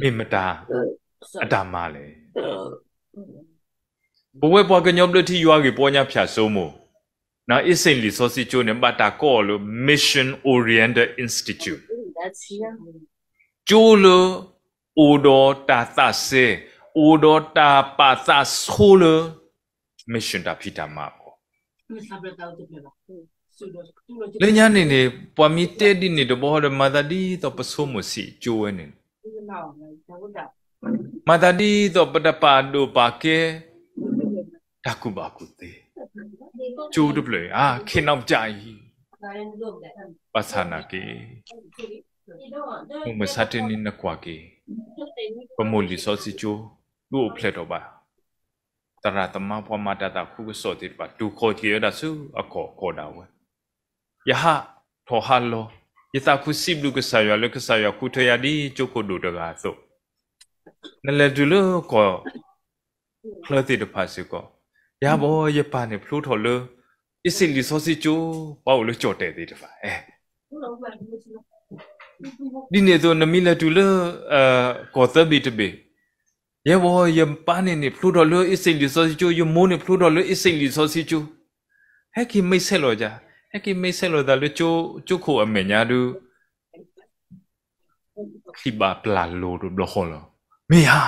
မ့ၢ်မတၤအတၢ်မၤလဲၣ်. ပဝဲပှၤကညီဘျၢထံယွၤဂ့ၢ်ပီညါဖၠၣ်စိမိၤ အ့စ့ၣ်လံာ်စီဆှံကၠိန့ၣ် ဘၣ်တၢ်ကိးအီၤလၢ Mission Oriented Institute, ကၠိလၢအိၣ်ဒီးတၢ်သးစဲ, အိၣ်ဒီးတၢ်ပာ်သးဆိလၢ mission တၢ်ဖံးတၢ်မၤအဂီၢ် လၢညါန့ၣ်န့ၣ် ပှၤမ့ၢ်တဲဒ်န့ၣ်တဘျီဒီး မၤသးဒ်သိးပဆိကမိၣ်ဆံးကၠိဝဲန့ၣ်, မၤသးဒ်သိးပတပာ်ဒိၣ်ပာ်ကဲ တၢ်ကူၣ်ဘၣ်ကူၣ်သ့, ကၠိတဖျၢၣ်အံၤ အခ့နီၣ်ပကၠၢအံၤ, ဘၣ်ဆၣ်နာ်က့ မုၢ်မဆါတနံၤနကွၢ်က့ၤ ပမိၢ်လံာ်စီဆှံကၠိ ဒုးအိၣ်ဖျဲၣ်ထီၣ်ဘၣ် သရၣ်သမါပှၤမၤတၢ်သးခုကစီၣ်သ့ၣ်တဖၣ် တူၢ်ခီၣ်က့ၤဝဲဒၣ်ဆူအကီၢ်ကီၢ်ဒၣ်ဝဲ, ယဟးထီၣ်ဟးလီၤ, ယသးခုစံးဘျုးကစၢ်ယွၤလၢကစၢ်ယွၤဃုထၢယၤဒ်ကၠိခိၣ်ဒိၣ်တဂၤအသိး, နလဲၤတုၤလၢကီၢ်ချၢသ့ၣ်တဖၣ်စ့ၢ်ကီး, ယၤဘီ ယပၢ်န့ၣ်ဖျိထီၣ်လၢ အ့စ့ၣ်လံာ်စီဆှံကၠိ, ပှၤအိၣ်လၢကၠီၣ်တဲာ်သ့ၣ်တဖၣ်, ဒ်န့ၣ်အသိး နမ့ၢ်လဲၤတုၤလၢ ကီၢ်သၢဘ့ၣ်တဘ့ၣ်, ယၤဘီ ယပၢ်န့ၣ်န့ၣ်ဖျိထီၣ်လၢအ့စ့ၣ်လံာ်စီဆှံကၠိ, ယမိၢ်န့ၣ်ဖျိထီၣ်လၢအ့စ့ၣ်လံာ်စီဆှံကၠိ, ဟဲက့ၤမ့ၢ်ဆဲးလီၤယၤ, ဟဲက့ၤမ့ၢ်ဆဲးလီၤသးလၢကၠိခိၣ်အမဲာ်ညါဒုး ချံၣ်ဘၣ်ပျၢ်လိၤတဘျီဃီလီၤ. မ့ၢ်ဧါ,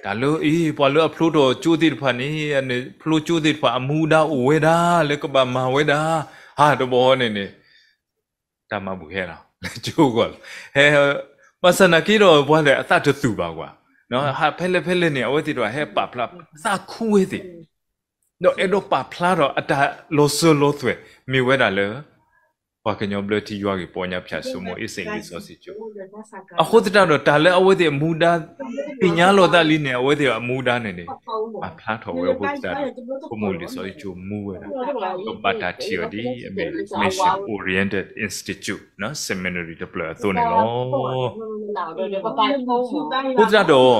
တၢ်လၢအံၤ ပှၤလၢအဖျိထီၣ်ကၠိသ့ၣ်တဖၣ်န့ၣ် ဖျိကၠိသ့ၣ်တဖၣ်အမူဒါအိၣ်ဝဲဒၣ်လၢကဘၣ်မၤဝဲဒၣ်, ဟးတဘီန့ၣ်န့ၣ် တၢ်မၤဘူၣ်ဟဲလီၤ လၢကၠိဂီၢ်လီၤ. ဟဲ, ဘၣ်ဆၣ်နာ်က့ဒီးပှၤဒီးအသးတသူၣ်ဘၣ်ကွၢ်, ဟးဖဲလဲၣ်ဖဲလဲၣ်န့ၣ် အဝဲသ့ၣ်တဖၣ်ဟဲပာ်ဖျါသးခုဝဲသ့ၣ် ဒီးအဲၣ်ဒိးပာ်ဖျါထီၣ်အတၢ်လီၤစၢၤလီၤသွဲၣ် မ့ၢ်ဝဲဒၣ်လၢ ပှၤကညီဘျၢထံယွၤဂ့ၢ်ပီညါဖၠၣ်စိမိၤ အ့စ့ၣ်လံာ်စီဆှံကၠိ, အဃိသတးဒီး တၢ်လၢအဝဲသ့ၣ်အမူဒါ သ့ၣ်ညါလီၤသးလံန့ၣ် အဝဲသ့ၣ်အမူဒါန့ၣ်န့ၣ် ပာ်ဖျါထီၣ်ဝဲအဃိသတးဒီး ပမိၢ်လံာ်စီဆှံကၠိမူဝဲဒၣ် ပဘၣ်တၢ်ထံၣ်အီၤဒ်အမ့ၢ် Mission Oriented Institute Seminary တဖျၢၣ်အသိးန့ၣ်လီၤ. အဃိသတးဒီး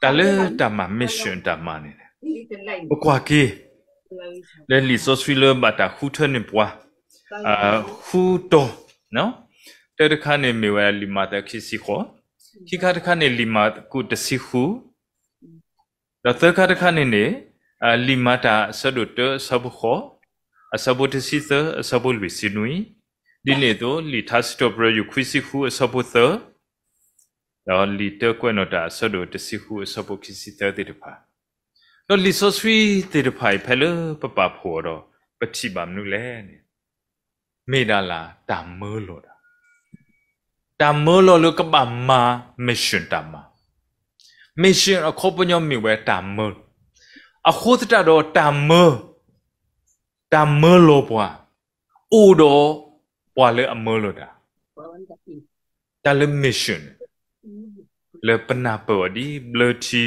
တၢ်လၢတၢ်မၤ mission တၢ်မၤန့ၣ် ပကွၢ်က့ၤ လၢလံာ်စီဆှံလၢဘၣ်တၢ်ဃုထၢန့ၢ်ပှၤ ဃုတီၤ, တၢတခါန့ၣ်မ့ၢ်ဝဲလံာ်မၤသဲခံဆံဃိး, ခံခါတခါန့ၣ်လံာ်မၢကူးတဆံဃု, ဒီးသၢခါတခါန့ၣ်န့ၣ် လံာ်မၤတၢ်အဆၢဒိၣ်တၢအဆၢဖိဃိး, အဆၢဖိတဆံသၢ အဆၢဖိလွံၢ်ဆံနွံ, ဒ်န့ၣ်အသိး လံာ်ထါစံးထီၣ်ပတြၢၤ ယူၢ်ခွံဆံဃု အဆၢဖိသၢ, ဒီးလံာ်တၢကွဲးနီၣ်တၢ် အဆၢဒိၣ်တဆံဃု အဆၢဖိခံဆံသၢသ့ၣ်တဖၣ်, ဒီးလံာ်စီဆှံသ့ၣ်တဖၣ်အံၤ ဖဲလၢပပာ်ဖှိၣ်အီၤဒီး ပထံၣ်ဘၣ်မနုၤလဲၣ်န့ၣ်, မ့ၢ်ဒၣ်လၢတၢ်မၢလီၤတၢ်, တၢ်မၢလီၤလၢကဘၣ်မၤ mission တၢ်မၤ, mission အခီပညီမ့ၢ်ဝဲတၢ်မၢ, အဃိသတးဒီးတၢ်မၢ, တၢ်မၢလီၤပှၤ, အိၣ်ဒီးပှၤလၢအမၢလီၤတၢ်, တၢ်လၢ mission န့ၣ်, လၢပနၢ်ပၢၢ်အီၤဒ်ဘျၢထံ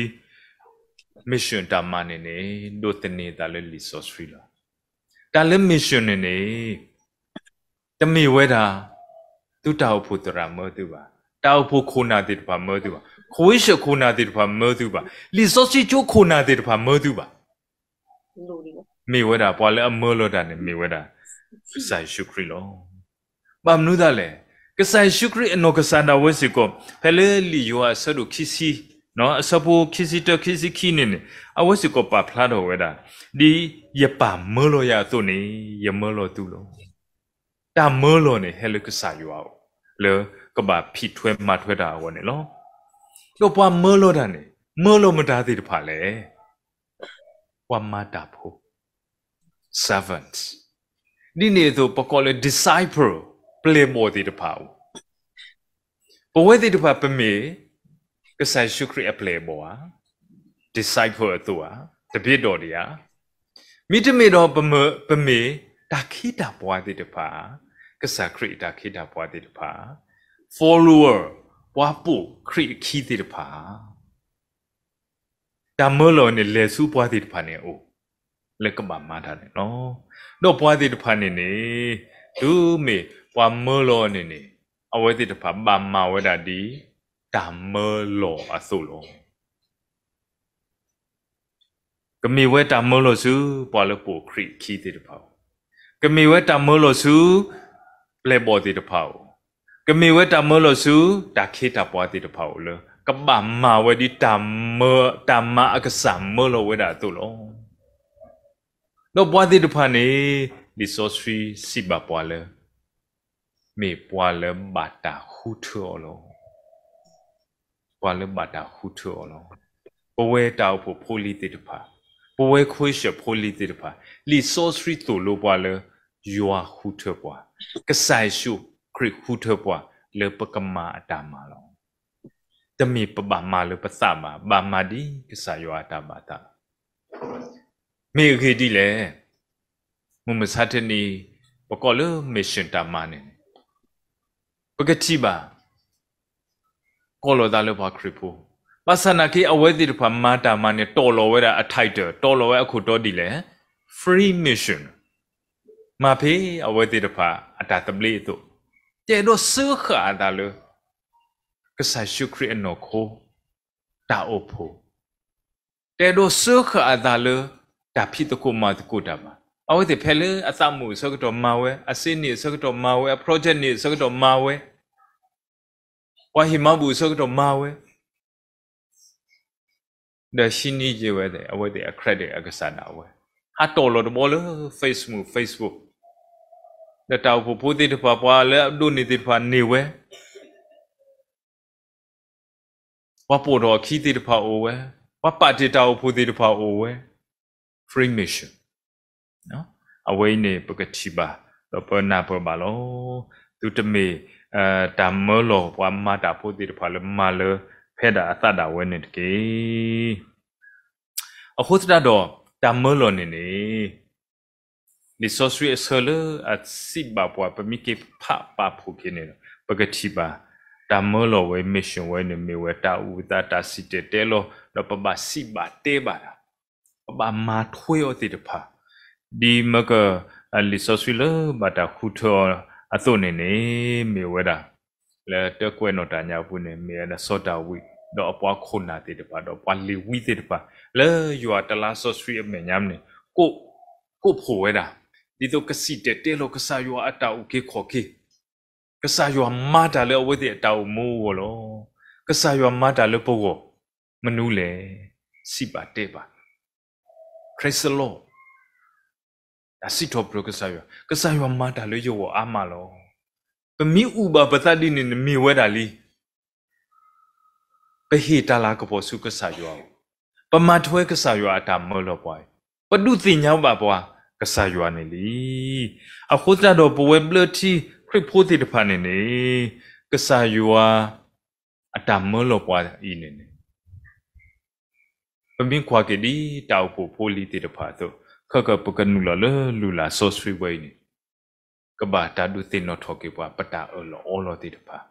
mission တၢ်မၤန့ၣ်န့ၣ် ဒိးသန့ၤသးလၢလံာ်စီဆှံလီၤ. တၢ်လၢ mission န့ၣ်န့ၣ် တမ့ၢ်ဝဲဒၣ် သုတၢ်အိၣ်ဖှိၣ်သရၣ်မၢသုဘၣ်, တၢ်အိၣ်ဖှိၣ်ခိၣ်နၢ်သ့ၣ်တဖၣ်မၢသုဘၣ်, ခိၣ်ဝံၡၢၣ်ခိၣ်နၢ်သ့ၣ်တဖၣ်မၢသုဘၣ်, လံာ်စီဆှံကၠိခိၣ်နၢ်သ့ၣ်တဖၣ်မၢသုဘၣ်. မ့ၢ်ဝဲဒၣ်ပှၤလၢအမၢလီၤတၢ်န့ၣ် မ့ၢ်ဝဲဒၣ် ကစၢ်ယ့ၣ်ၡူးခရံာ်လီၤ. ဘၣ်မနုၤသးလဲၣ်, ကစၢ်ယ့ၣ်ၡူးခရံာ်အနီၢ်ကစၢ်ဒၣ်ဝဲစ့ၢ်ကီး ဖဲလၢလံာ်ယိၤဟၣ်အဆၢဒိၣ်ခံဆံ, အဆၢဖိခံဆံတၢ ခံဆံခံန့ၣ်န့ၣ် အဝဲစ့ၢ်ကီးပာ်ဖျါထီၣ်ဝဲဒၣ်, ဒ်ယပၢ်မၢလီၤယၤအသိးန့ၣ် ယမၢလီၤသုလီၤ. တၢ်မၢလီၤန့ၣ် ဟဲလၢကစၢ်ယွၤအအိၣ်, လၢကဘၣ်ဖံးထွဲမၤထွဲတၢ်အဂီၢ်န့ၣ်လီၤ. ဒီးပှၤမၢလီၤတၢ်န့ၣ် မၢလီၤမတၤသ့ၣ်တဖၣ်လဲၣ်. ပှၤမၤတၢ်ဖိ, servants, ဒ်န့ၣ်အသိး ပကိးလၢ disciple, ပျဲၢ်ဘီၣ်သ့ၣ်တဖၣ်အိၣ်. ပဝဲသ့ၣ်တဖၣ်ပမ့ၢ် ကစၢ်ယ့ၣ်ၡူးခရံာ်အပျဲၢ်အဘီၣ်ဧါ, disciple အသိးဧါ, တပ့ၤဒီးဒံးဧါ. မ့တမ့ၢ်ဒီး ပမ့ၢ်တၢ်ခ့တၢ်ပှၤသ့ၣ်တဖၣ်, ကစၢ်ခရံာ်အတၢ်ခ့တၢ်ပှၤသ့ၣ်တဖၣ်, follower, ပှၤပိာ်ခရံာ်အခံသ့ၣ်တဖၣ် တၢ်မၢလီၤန့ၣ် လဲၤဆူပှၤသ့ၣ်တဖၣ်န့ၣ်အအိၣ်, လၢကဘၣ်မၤတၢ်န့ၣ်လီၤ. ဒီးပှၤသ့ၣ်တဖၣ်န့ၣ်န့ၣ်, တုၤမ့ၢ်ပှၤမၢလီၤန့ၣ်န့ၣ်, အဝဲသ့ၣ်တဖၣ်ဘၣ်မၤဝဲဒၣ်ဒ်တၢ်မၢလီၤအသိးလီၤ. ကမ့ၢ်ဝဲတၢ်မၢလီၤဆူ ပှၤလၢပိာ်ခရံာ်ခံသ့ၣ်တဖၣ်အိၣ်, ကမ့ၢ်ဝဲတၢ်မၢလီၤဆူ ပျဲၢ်ဘီၣ်သ့ၣ်တဖၣ်အိၣ်, ကမ့ၢ်ဝဲတၢ်မၢလီၤဆူ တၢ်ခ့တၢ်ပှၤသ့ၣ်တဖၣ်အိၣ်လၢ ကဘၣ်မၤဝဲဒ်တၢ်မၤအကစၢ်မၢလီၤဝဲဒၣ်အသိးလီၤ. ဒီးပှၤသ့ၣ်တဖၣ်န့ၣ် လံာ်စီဆှံစံးဘၣ်ပှၤလၢ မ့ၢ်ပှၤလၢဘၣ်တၢ်ဃုထၢအီၤလီၤ. ပှၤလၢဘၣ်တၢ်ဃုထၢအီၤလီၤ. ပဝဲတၢ်အိၣ်ဖှိၣ်ဖိလံၤသ့ၣ်တဖၣ်, ပဝဲခွံၡၢၣ်ဖိလံၤသ့ၣ်တဖၣ်, လံာ်စီဆှံသိၣ်လိပှၤလၢ ယွၤဃုထၢပှၤ, ကစၢ်ယ့ၣ်ၡူးခရံာ်ဃုထၢပှၤ လၢပကမၤအတၢ်မၤလီၤ. တမ့ၢ်ပဘၣ်မၤလၢပသးဘၣ်, ဘၣ်မၤဒ်ကစၢ်ယွၤအတၢ်ဘၣ်သးလီၤ. မ့ၢ်အဂ့ၢ်ဒ်လဲၣ်, မုၢ်မဆါတနံၤ ပကိးလၢ mission တၢ်မၤန့ၣ် ပကထံၣ်ဘၣ် ကိးလီၤသးလၢပှၤခရံာ်ဖိ, ဘၣ်ဆၣ်နာ်က့ အဝဲသ့ၣ်တဖၣ်မၤတၢ်မၤန့ၣ် တီၢ်လီၤဝဲဒၣ်အ title, တီၢ်လီၤဝဲအခိၣ်တီဒ်လဲၣ်, Free Mission, မၤဖဲအဝဲသ့ၣ်တဖၣ်အတၢ်သဘျ့အသိး, တအဲၣ်ဒိးစၢဃာ်အသးလၢ ကစၢ်ယ့ၣ်ၡူးခရံာ်အနီၢ်ခိ တၢ်အိၣ်ဖှိၣ် တအဲၣ်ဒိးစၢဃာ်အသးလၢ တၢ်ဖံးသကိးမၤသကိးတၢ်ဘၣ်. အဝဲသ့ၣ်ဖဲလၢအသးမုာ်အဆၢကတီၢ်မၤဝဲ, အစ့န့ၢ်အဆၢကတီၢ်မၤဝဲ, အ project န့ၢ်အဆၢကတီၢ်မၤဝဲ, ပှၤဟ့ၣ်မၤဘူၣ်အဆၢကတီၢ်မၤဝဲ, ဒီးဟံးန့ၢ်ယဲဝဲသ့ၣ် အဝဲသ့ၣ်အ credit အကစၢ်ဒၣ်ဝဲ, ဟးတီၢ်လီၤတဘျီလၢ Facebook, Facebook, ဒီးတၢ်အိၣ်ဖှိၣ်ဖိသ့ၣ်တဖၣ် ပှၤလၢအဒိးန့ၢ်သ့ၣ်တဖၣ်န့ၢ်ဝဲ ပှၤပိာ်ထီၣ်အခံသ့ၣ်တဖၣ်အိၣ်ဝဲ, ပှၤပာ်တ့ၢ်တၢ်အိၣ်ဖှိၣ်သ့ၣ်တဖၣ်အိၣ်ဝဲ, Free Mission. အဝဲအံၤန့ၣ် ပကထံၣ်ဘၣ် ဒီးပနၢ်ပၢၢ်ဘၣ်လီၤ. သုတမ့ၢ် တၢ်မၢလီၤပှၤမၤတၢ်ဖိသ့ၣ်တဖၣ်လၢမၤလၢ ဖဲဒၣ်အသးဒၣ်ဝဲန့ၣ်တက့ၢ်. အဃိသတးဒီး တၢ်မၢလီၤန့ၣ်န့ၣ် လံာ်စီဆှံအဆၢလၢအစံးဘၣ်ပှၤ ပမ့ၢ်က့ၤဖးပာ်ဖှိၣ်က့ၤန့ၣ်ဒီး ပကထံၣ်ဘၣ် တၢ်မၢလီၤဝဲ mission ဝဲန့ၣ် မ့ၢ်ဝဲတၢ်အိၣ်သးတၢ်စံၣ်တဲၤတဲလီၤ ဒီးပဘၣ်စံးဘၣ်တဲဘၣ်တၢ်, ပဘၣ်မၤထွဲအီၤသ့ၣ်တဖၣ်, ဒ်မ့ၢ်က လံာ်စီဆှံလၢဘၣ်တၢ်ဃုထၢအီၤအသိးန့ၣ်န့ၣ် မ့ၢ်ဝဲဒၣ် လၢတၢကွဲးနီၣ်တၢ်ညါအပူၤန့ၣ် မ့ၢ်ဝဲဒၣ်စီၤဒၤဝံး ဒီးအပှၤခိၣ်နၢ်သ့ၣ်တဖၣ် ဒီးပှၤလ့ၤဝံသ့ၣ်တဖၣ် လၢယွၤတလါစီဆှံအမဲာ်ညါန့ၣ် ကိးဖှိၣ်ဝဲဒၣ် ဒ်သိးကစံၣ်တဲၤတဲလီၤကစၢ်ယွၤအတၢ်အုၣ်က့ၤခီၣ်က့ၤ, ကစၢ်ယွၤမၤတၢ်လၢအဝဲသ့ၣ်အတၢ်အိၣ်မူအဂီၢ်လီၤ. ကစၢ်ယွၤမၤတၢ်လၢပဂီၢ် မနုၤလဲၣ်, စံးဘၣ်တဲဘၣ်, Praise the Lord. တၢ်စံးထီၣ်ပတြၢၤကစၢ်ယွၤ, ကစၢ်ယွၤမၤတၢ်လၢယဂီၢ်အါမးလီၤ. ပမ့ၢ်အုၣ်ဘၣ်ပသးဒ်န့ၣ်န့ၣ် မ့ၢ်ဝဲဒၣ်လံ ပဟ့ၣ်တၢ်လၤကပီၤဆူကစၢ်ယွၤအအိၣ်, ပမၤထွဲကစၢ်ယွၤအတၢ်မၢလီၤပှၤအံၤ, ပဒုးသ့ၣ်ညါဘၣ်ပှၤကစၢ်ယွၤန့ၣ်လံ. အဃိသတးဒီး ပဝဲဘျၢထံခရံာ်ဖိသ့ၣ်တဖၣ်န့ၣ်န့ၣ် ကစၢ်ယွၤအတၢ်မၢလီၤပှၤအံၤန့ၣ်န့ၣ် ပမ့ၢ်ကွၢ်က့ၤဒ်တၢ်အိၣ်ဖှိၣ်ဖိလံၤသ့ၣ်တဖၣ်အသိး, ခဲကပကနုာ်လီၤလၢလုၢ်လၢ်စီဆှံဝဲအံၤန့ၣ်, ကဘၣ်တၢ်ဒုးသ့ၣ်နီၣ်ထီၣ်က့ၤပှၤ ပတၢ်အၢၣ်လီၤအီလီၤသ့ၣ်တဖၣ်,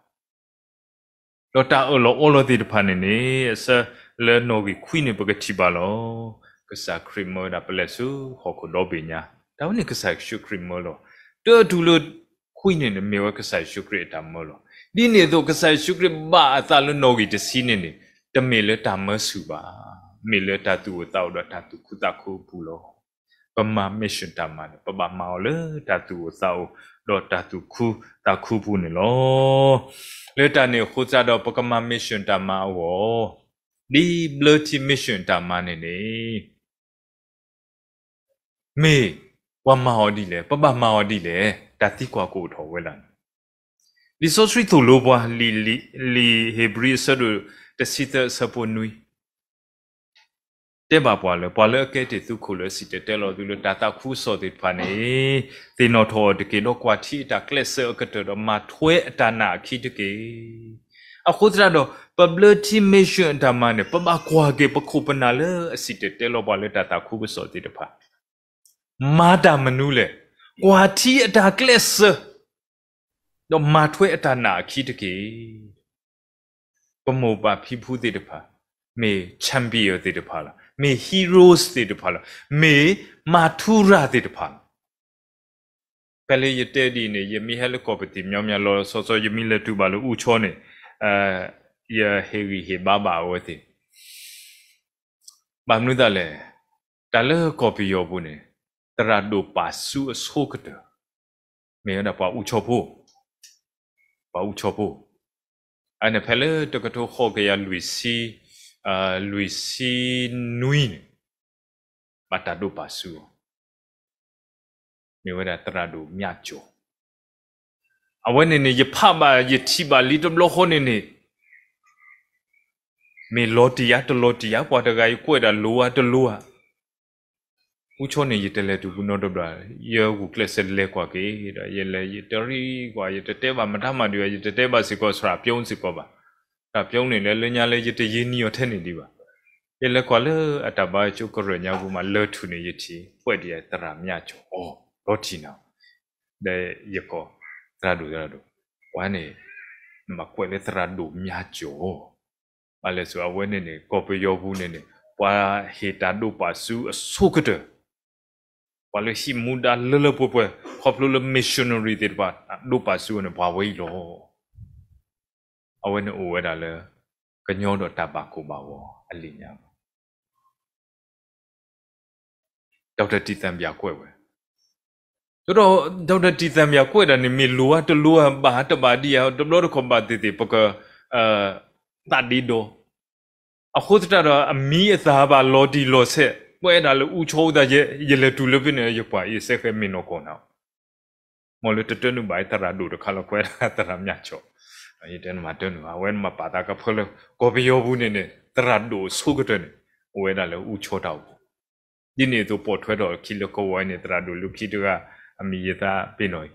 ဒီးတၢ်အၢၣ်လီၤအီလီၤသ့ၣ်တဖၣ်န့ၣ်န့ၣ် အဆၢလၢနီၣ်ဂံၢ်ခွံန့ၣ် ပကထံၣ်ဘၣ်လီၤ. ကစၢ်ခရံာ်မၢဝဲဒၣ်ပလဲၤဆူဟီၣ်ခိၣ်ဒီဘ့ၣ်ညါ, တၢ်ဝဲန့ၣ်ကစၢ်ယ့ၣ်ၡူးခရံာ်မၢလီၤ. တၢတုၤလၢခွံန့ၣ်န့ၣ် မ့ၢ်ဝဲကစၢ်ယ့ၣ်ၡူးခရံာ်အတၢ်မၢလီၤ. ဒ်န့ၣ်အသိး ကစၢ်ယ့ၣ်ၡူးခရံာ်ဘၣ်အသးလၢနီၣ်ဂံၢ်တဆံန့ၣ်န့ၣ် တမ့ၢ်လၢတၢ်မၢဆူၣ်ဘၣ်, မ့ၢ်လၢတၢ်သူၣ်အိၣ်သးအိၣ်ဒီးတၢ်သူၣ်ခုသးခုအပူၤလီၤ. ပမၤ mission တၢ်မၤန့ၣ် ပဘၣ်မၤအီၤလၢတၢ်သူၣ်အိၣ်သးအိၣ် ဒီးတၢ်သူၣ်ခုသးခုပူၤန့ၣ်လီၤ. လၢတၢ်န့ၣ်အဃိသတးဒီး ပကမၤ mission တၢ်မၤအဂီၢ်, ဒ်ဘျၢထံ mission တၢ်မၤန့ၣ်န့ၣ် မ့ၢ်ပှၤမၤအီၤဒ်လဲၣ်, ပဘၣ်မၤအီၤဒ်လဲၣ်, တၢ်သံကွၢ်ကအိၣ်ထီၣ်ဝဲဒၣ်န့ၣ်, လံာ်စီဆှံသိၣ်လိပှၤ, လံာ်ဧ့ၤဘြံၤအဆၢဒိၣ်တဆံသၢအဆၢဖိနွံ တဲဘၣ်ပှၤလၢ ပှၤလၢအကဲတ့ၢ်သုးခိၣ်လၢအစံၣ်တဲၤတဲလီၤသုလၢတၢ်သးခုကစီၣ်သ့ၣ်တဖၣ်န့ၣ်, သ့ၣ်နီၣ်ထီၣ်အီၤတက့ၢ်, ဒီးကွၢ်ထံအတၢ်ကျဲးစၢးအကတၢၢ်ဒီးမၤထွဲအတၢ်နာ်အခံတက့ၢ်. အဃိသတးဒီး ပဘျၢထံ mission အတၢ်မၤန့ၣ် ပဘၣ်ကွၢ်က့ၤပခိၣ်ပနၢ်လၢအစံၣ်တဲၤတဲလီၤပှၤလၢတၢ်သးခုကစီၣ်သ့ၣ်တဖၣ် မၤတၢ်မနုၤလဲၣ်, ကွၢ်ထံအတၢ်ကျဲးစၢး ဒီးမၤထွဲအတၢ်နာ်အခံတက့ၢ်. ပမိၢ်ပၢ်ဖံဖုသ့ၣ်တဖၣ် မ့ၢ် champion သ့ၣ်တဖၣ်လီၤ, မ့ၢ် heroes သ့ၣ်တဖၣ်လီၤ, မ့ၢ် martyr သ့ၣ်တဖၣ်လီၤ. ဖဲလၢယတဲဒ်အံၤန့ၣ် ယမ့ၢ်ဟဲလၢကီၢ်ပသံၣ် မညီမညီ လီၤလီၤဆီဆီ ယမ့ၢ်လဲၤတုၤဘၣ်လၢအူဆီန့ၣ်, ယဟ့ၣ်ဂံၢ်ဟ့ၣ်ဘါဘၣ်အဝဲသ့ၣ် ဘၣ်မနုၤသတးလဲၣ်, တၢ်လၢကီၢ်ပယီၤပူၤန့ၣ် သရၣ်ဒိၣ်ပာ်စုအဆိကတၢၢ် မ့ၢ်ဝဲဒၣ်ပှၤအူဆီဖိ, ပှၤအူဆီဖိ, အန့ၣ်ဖဲလၢတကထိဃိးကယၤလွံၢ်ဆံ, လွံၢ်ဆံနွံန့ၣ် ဘၣ်တၢ်ဒိးပာ်စုအီၤ မ့ၢ်ဝဲဒၣ်သရၣ်ဒိၣ်မၠၣ်ကၠီၤ, အဝဲန့ၣ်န့ၣ် ယဖးဘၣ်ယထံၣ်ဘၣ်လံတဘျီဃီန့ၣ်န့ၣ် မ့ၢ်လီၤတံၢ်ဧါတလီၤတံၢ်ဧါ ပှၤတဂၤအံၤကွဲးဒၣ်လိၤဧါတလိၤဧါ, အူဆီန့ၣ် ယတလဲၤတုၤပူၤနီတဘျီ, ယဂုာ်ကျဲးစၢးလဲၤကွၢ်က့ၤဒီး ယလဲၤယတရံးကွၢ် ယတတဲဘၣ်မတၤမၤဒံးဘၣ်, ယတတဲဘၣ်စ့ၢ်ကီး သရၣ်ပြုံးစ့ၢ်ကီးဘၣ်, သရၣ်ပြုံးန့ၣ်လၢလၢညါလၢယတယံာ်နံၤအီၤထဲန့ၣ်ဒံးဘၣ်, ယလဲၤကွၢ်လၢအတၢ်ဘါကၠိကရၢၢ်ညါပူၤမး လၢထူၣ်န့ၣ် ယထံၣ် ကွဲးဒ်အံၤသရၣ်မၠၣ်ကၠီၤအီၤ လီၤတံၢ်နၤ ဒီးယကိး သရၣ်ဒိၣ်သရၣ်ဒိၣ်, ပှၤန့ၣ် နဘၣ်ကွဲးလၢသရၣ်ဒိၣ်မၠၣ်ကၠီၤ, ဘၣ်လဲၣ်ဆိ အဝဲန့ၣ်န့ၣ် ကီၢ်ပယီၤပူၤန့ၣ်န့ၣ် ပှၤဟ့ၣ်တၢ်ဒိးပာ်စုအဆိကတၢၢ်, ပှၤလၢဟံးမူဒါလၢလၢပှဲၤပှဲၤ ခီဖျိလၢ missionary သ့ၣ်တဖၣ် ဒိးပာ်စုအီၤန့ၣ် ပှၤဝဲအံၤလီၤ. အဝဲန့ၣ်အိၣ်ဝဲဒၣ်လၢ ကညီဒီးတၢ်ဘၣ်ကိၢ်ဘၣ်ဂီၤအလံာ်ညါ ဒီးတၢ်တံၢ်သံပၠၣ်ကွဲးဝဲ, ဒီးတၢ်တံၢ်သံပၠၣ်ကွဲးဒၣ်န့ၣ် မ့ၢ်လိၤဧါတလိၤဧါ ဘၣ်တဘၣ်ဒံးဧါ တဘျီတခီၣ်ဘၣ်သ့ၣ်သ့ၣ် ပက သးဒ့ဒီး, အဃိသတးဒီး အမံၤအသၣ်ဘၣ်လီၤတံၢ်လီၤဆဲး ကွဲးဒၣ်လၢအူဆီအူသးယဲ ယလဲၤတုၤလၢဖဲန့ၣ် ယကွၢ်အ့ၣ်စဲဃဲမ့ၢ်နီၢ်ကီၢ်နၤ မ့ၢ်လၢတတၢနုာ်ဘၣ် သရၣ်ဒိၣ်တခါလီၤ ကွဲးဒၣ်သရၣ်မၠၣ်ကၠီၤ, ယတဲနမၤတၢနုာ် အဝဲနမၤပာ်သးကဖၢလၢ ကီၢ်ပယီၤပူၤန့ၣ်န့ၣ် သရၣ်ဒိၣ်အဆိကတၢၢ်န့ၣ် အိၣ်ဝဲဒၣ်လၢအူဆီတၢ်အိၣ်ဖှိၣ်, ဒ်န့ၣ်အသိးပိာ်ထွဲထီၣ်အခံလၢကဝီၤအံၤန့ၣ် သရၣ်ဒိၣ်လၢခံတဂၤ အမံၤယသးပ့ၤနီၣ်အံၤ,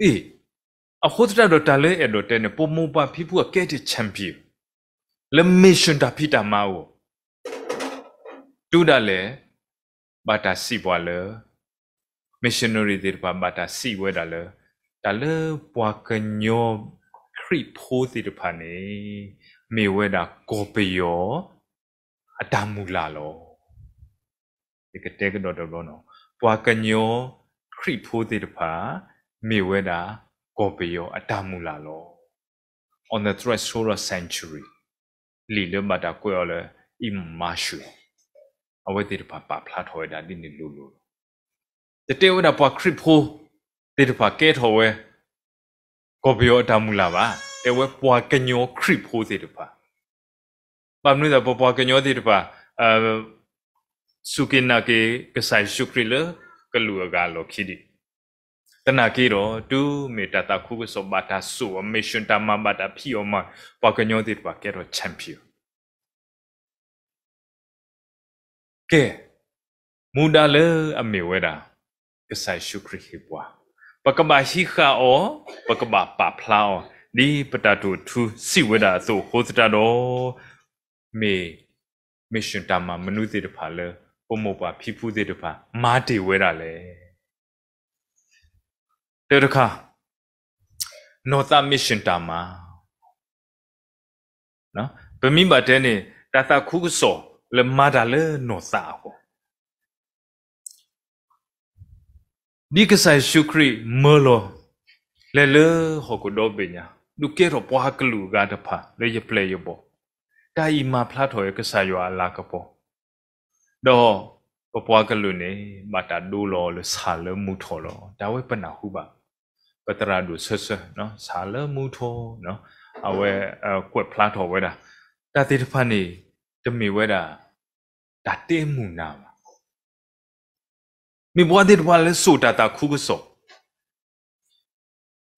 အ့ၣ်, အဃိသတးဒီးတၢ်လၢအဲၣ်ဒိးတဲန့ၣ် ပမိၢ်ပၢ်ဖံဖုအကဲတ့ၢ် champion လၢ mission တၢ်ဖံးတၢ်မၤအဂီၢ် တုၤဒၣ်လဲာ် ဘၣ်တၢ်စံးပှၤလၢ missionary သ့ၣ်တဖၣ် ဘၣ်တၢ်စံးဝဲဒၣ်လၢ တၢ်လၢပှၤကညီခရံာ်ဖိသ့ၣ်တဖၣ်န့ၣ် မ့ၢ်ဝဲဒၣ်ကီၢ်ပယီၤအတၢ်မုၢ်လၢ်လီၤ. ယကတဲကဒီးတဘျီနီၤ, ပှၤကညီခရံာ်ဖိသ့ၣ်တဖၣ် မ့ၢ်ဝဲဒၣ်ကီၢ်ပယီၤအတၢ်မုၢ်လၢ်လီၤ. On the threshold of century လံာ်လၢဘၣ်တၢ်ကွဲးအီၤလၢ အံၣ်မၣ်ၡူး အဝဲသ့ၣ်တဖၣ်ပာ်ဖျါထီၣ်ဝဲဒၣ်ဒ်န့ၣ်လိၤလိၤလီၤ. တတဲဝဲဒၣ်ပှၤခရံာ်ဖိသ့ၣ်တဖၣ်ကဲထီၣ်ဝဲ ကီၢ်ပယီၤအတၢ်မုၢ်လၢ်ဘၣ်, တဲဝဲပှၤကညီခရံာ်ဖိသ့ၣ်တဖၣ် ဘၣ်မနုၤသး ပပှၤကညီသ့ၣ်တဖၣ် စူၢ်က့ၤနာ်က့ၤကစၢ်ယ့ၣ်ၡူးခရံာ်လၢ ကလုာ်အဂၤအလီၢ်ခံဒံး. သနာ်က့ဒီး တုၤမ့ၢ်တၢ်သးခုကစီၣ်ဘၣ်တၢ်စိာ်အီၤ mission တၢ်မၤဘၣ်တၢ်ဖံးအီၤမး ပှၤကညီသ့ၣ်တဖၣ်ကဲထီၣ် champion ကဲ, မူဒါလၢအမ့ၢ်ဝဲဒၣ် ကစၢ်ယ့ၣ်ၡူးခရံာ်ဟ့ၣ်ပှၤ, ပကဘၣ်ဟံးဃာ်အီၤ, ပကဘၣ်ပာ်ဖျါအီၤ, ဒ်ပတၢ်တိာ်ထူစံးဝဲဒၣ်အသိးအဃိသတးဒီး, မ့ၢ် mission တၢ်မၤမနုၤသ့ၣ်တဖၣ်လၢ ပမိၢ်ပၢ်ဖံဖုသ့ၣ်တဖၣ် မၤတ့ၢ်ဝဲဒၣ်လဲၣ်. တၢ်တခါ, နီၢ်သး mission တၢ်မၤ ပမ့ၢ်ဘၣ်တဲန့ၣ် တၢ်သးခုကစီၣ်လၢမၤတၢ်လၢနီၢ်သးအဂီၢ်, ဒ်ကစၢ်ယ့ၣ်ၡူးခရံာ်မၢလီၤ လဲၤလၢဟီၣ်ခိၣ်ဒီဘ့ၣ်ညါ ဒုးကဲထီၣ်ပှၤကလုာ်အဂၤတဖၣ်လၢယပျဲၢ်ယဘီၣ်, တၢ်အံၤမၤဖျါထီၣ်ဝဲကစၢ်ယွၤအလၤကပီၤ, ဒီးပပှၤကလုာ်န့ၣ် ဘၣ်တၢ်ဒိလီၤလၢဆၣ်လၢမုၢ်ထီၣ်လီၤ. တၢ်ဝဲပနၢ်ဟူဘၣ်, ပသရၣ်ဒိၣ်ဆၢဆၢ ဆၣ်လၢမုၢ်ထီၣ်, အဝဲကွဲးဖျါထီၣ်ဝဲဒၣ်, တၢ်သ့ၣ်တဖၣ်န့ၣ် တမ့ၢ်ဝဲဒၣ် တၢ်တဲမုာ်နၤဘၣ်. မ့ၢ်ပှၤသ့ၣ်တဖၣ်လၢစိာ်တၢ်သးခုကစီၣ်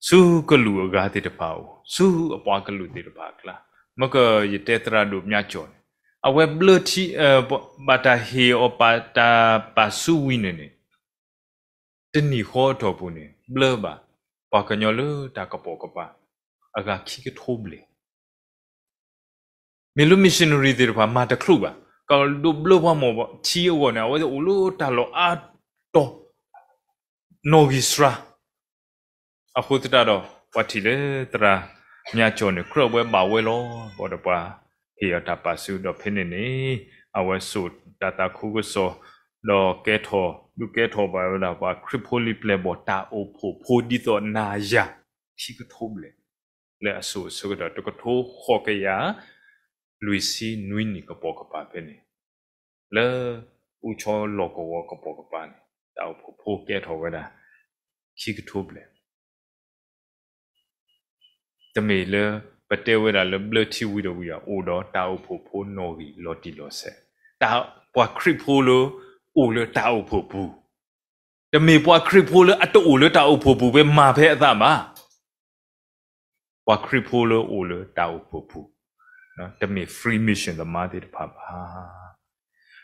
ဆူကလုာ်အဂၤသ့ၣ်တဖၣ်အအိၣ်, ဆူအပှၤကလုာ်သ့ၣ်တဖၣ်အကျါ, မ့ၢ်ကယတဲသရၣ်ဒိၣ်မၠးကၠီၣ်န့ၣ်, အဝဲဘျၢထံ, ဘၣ်တၢ်ဟ့ၣ်အီၤပာ်တၢ်ပာ်ဆူဝံၤန့ၣ်န့ၣ်, တနံၣ်ဃီအတီၢ်ပူၤန့ၣ် ဘျၢဘၣ် ပှၤကညီလၢတၢ်ကပိာ်ကပၤ အဂၤခံကထိဘျဲၣ် မ့ၢ်လၢ missionary သ့ၣ်တဖၣ်မၤတချုးဘၣ်, ကဒိးဘျၢပှၤမီၢ်ထံအဂီၢ်န့ၣ် အဝဲအိၣ်လၢတၢ်လီၢ်အါတီၤ နီၣ်ဂံၢ်စှၤ, အဃိသတးဒီး ပှၤထံၣ်လၢသရၣ်မၠးကၠီၣ်န့ၣ် ကြၢးဝဲဘၣ်ဝဲလီၤ, ဘၣ်ဒီးပှၤဟ့ၣ်အီၤတၢ်ပာ်ဆူဒီးဖဲန့ၣ်န့ၣ်, အဝဲစိာ်တၢ်သးခုကစီၣ်, ဒီးကဲထီၣ် ဒုးကဲထီၣ်ဘၣ်ဝဲဒၣ်ပှၤခရံာ်ဖိလံၤပျဲၢ်ဘီၣ်တၢ်အိၣ်ဖှိၣ်ဖိဒ်သိးနၤယၤ ခံကထိဘျဲၣ် လၢအစိၤအဆၢကတီၢ် တကထိဃိးကယၤ လွံၢ်ဆံနွံနံၣ်ကပိာ်ကပၤဖဲန့ၣ်, လၢအူဆီလီၢ်ကဝီၤကပိာ်ကပၤန့ၣ် တၢ်အိၣ်ဖှိၣ်ဖိကဲထီၣ်ဝဲဒၣ် ခံကထိဘျဲၣ် တမ့ၢ်လၢ ပတဲဝဲဒၣ်လၢဘျၢထံဝံၤဒီးဝံၤ အိၣ်ဒီးတၢ်အိၣ်ဖှိၣ်ဖိနီၣ်ဂံၢ်လီၤတံၢ်လီၤဆဲး, တၢ်ပှၤခရံာ်ဖိလၢ အိၣ်လၢတၢ်အိၣ်ဖှိၣ်ပူၤ, တမ့ၢ်ပှၤခရံာ်ဖိလၢအတအိၣ်လၢတၢ်အိၣ်ဖှိၣ်ပူၤဖဲမၤဖဲအသးဘၣ်. ပှၤခရံာ်ဖိလၢအိၣ်လၢတၢ်အိၣ်ဖှိၣ်ပူၤ, တမ့ၢ် free mission သမားသ့ၣ်တဖၣ်ဘၣ်.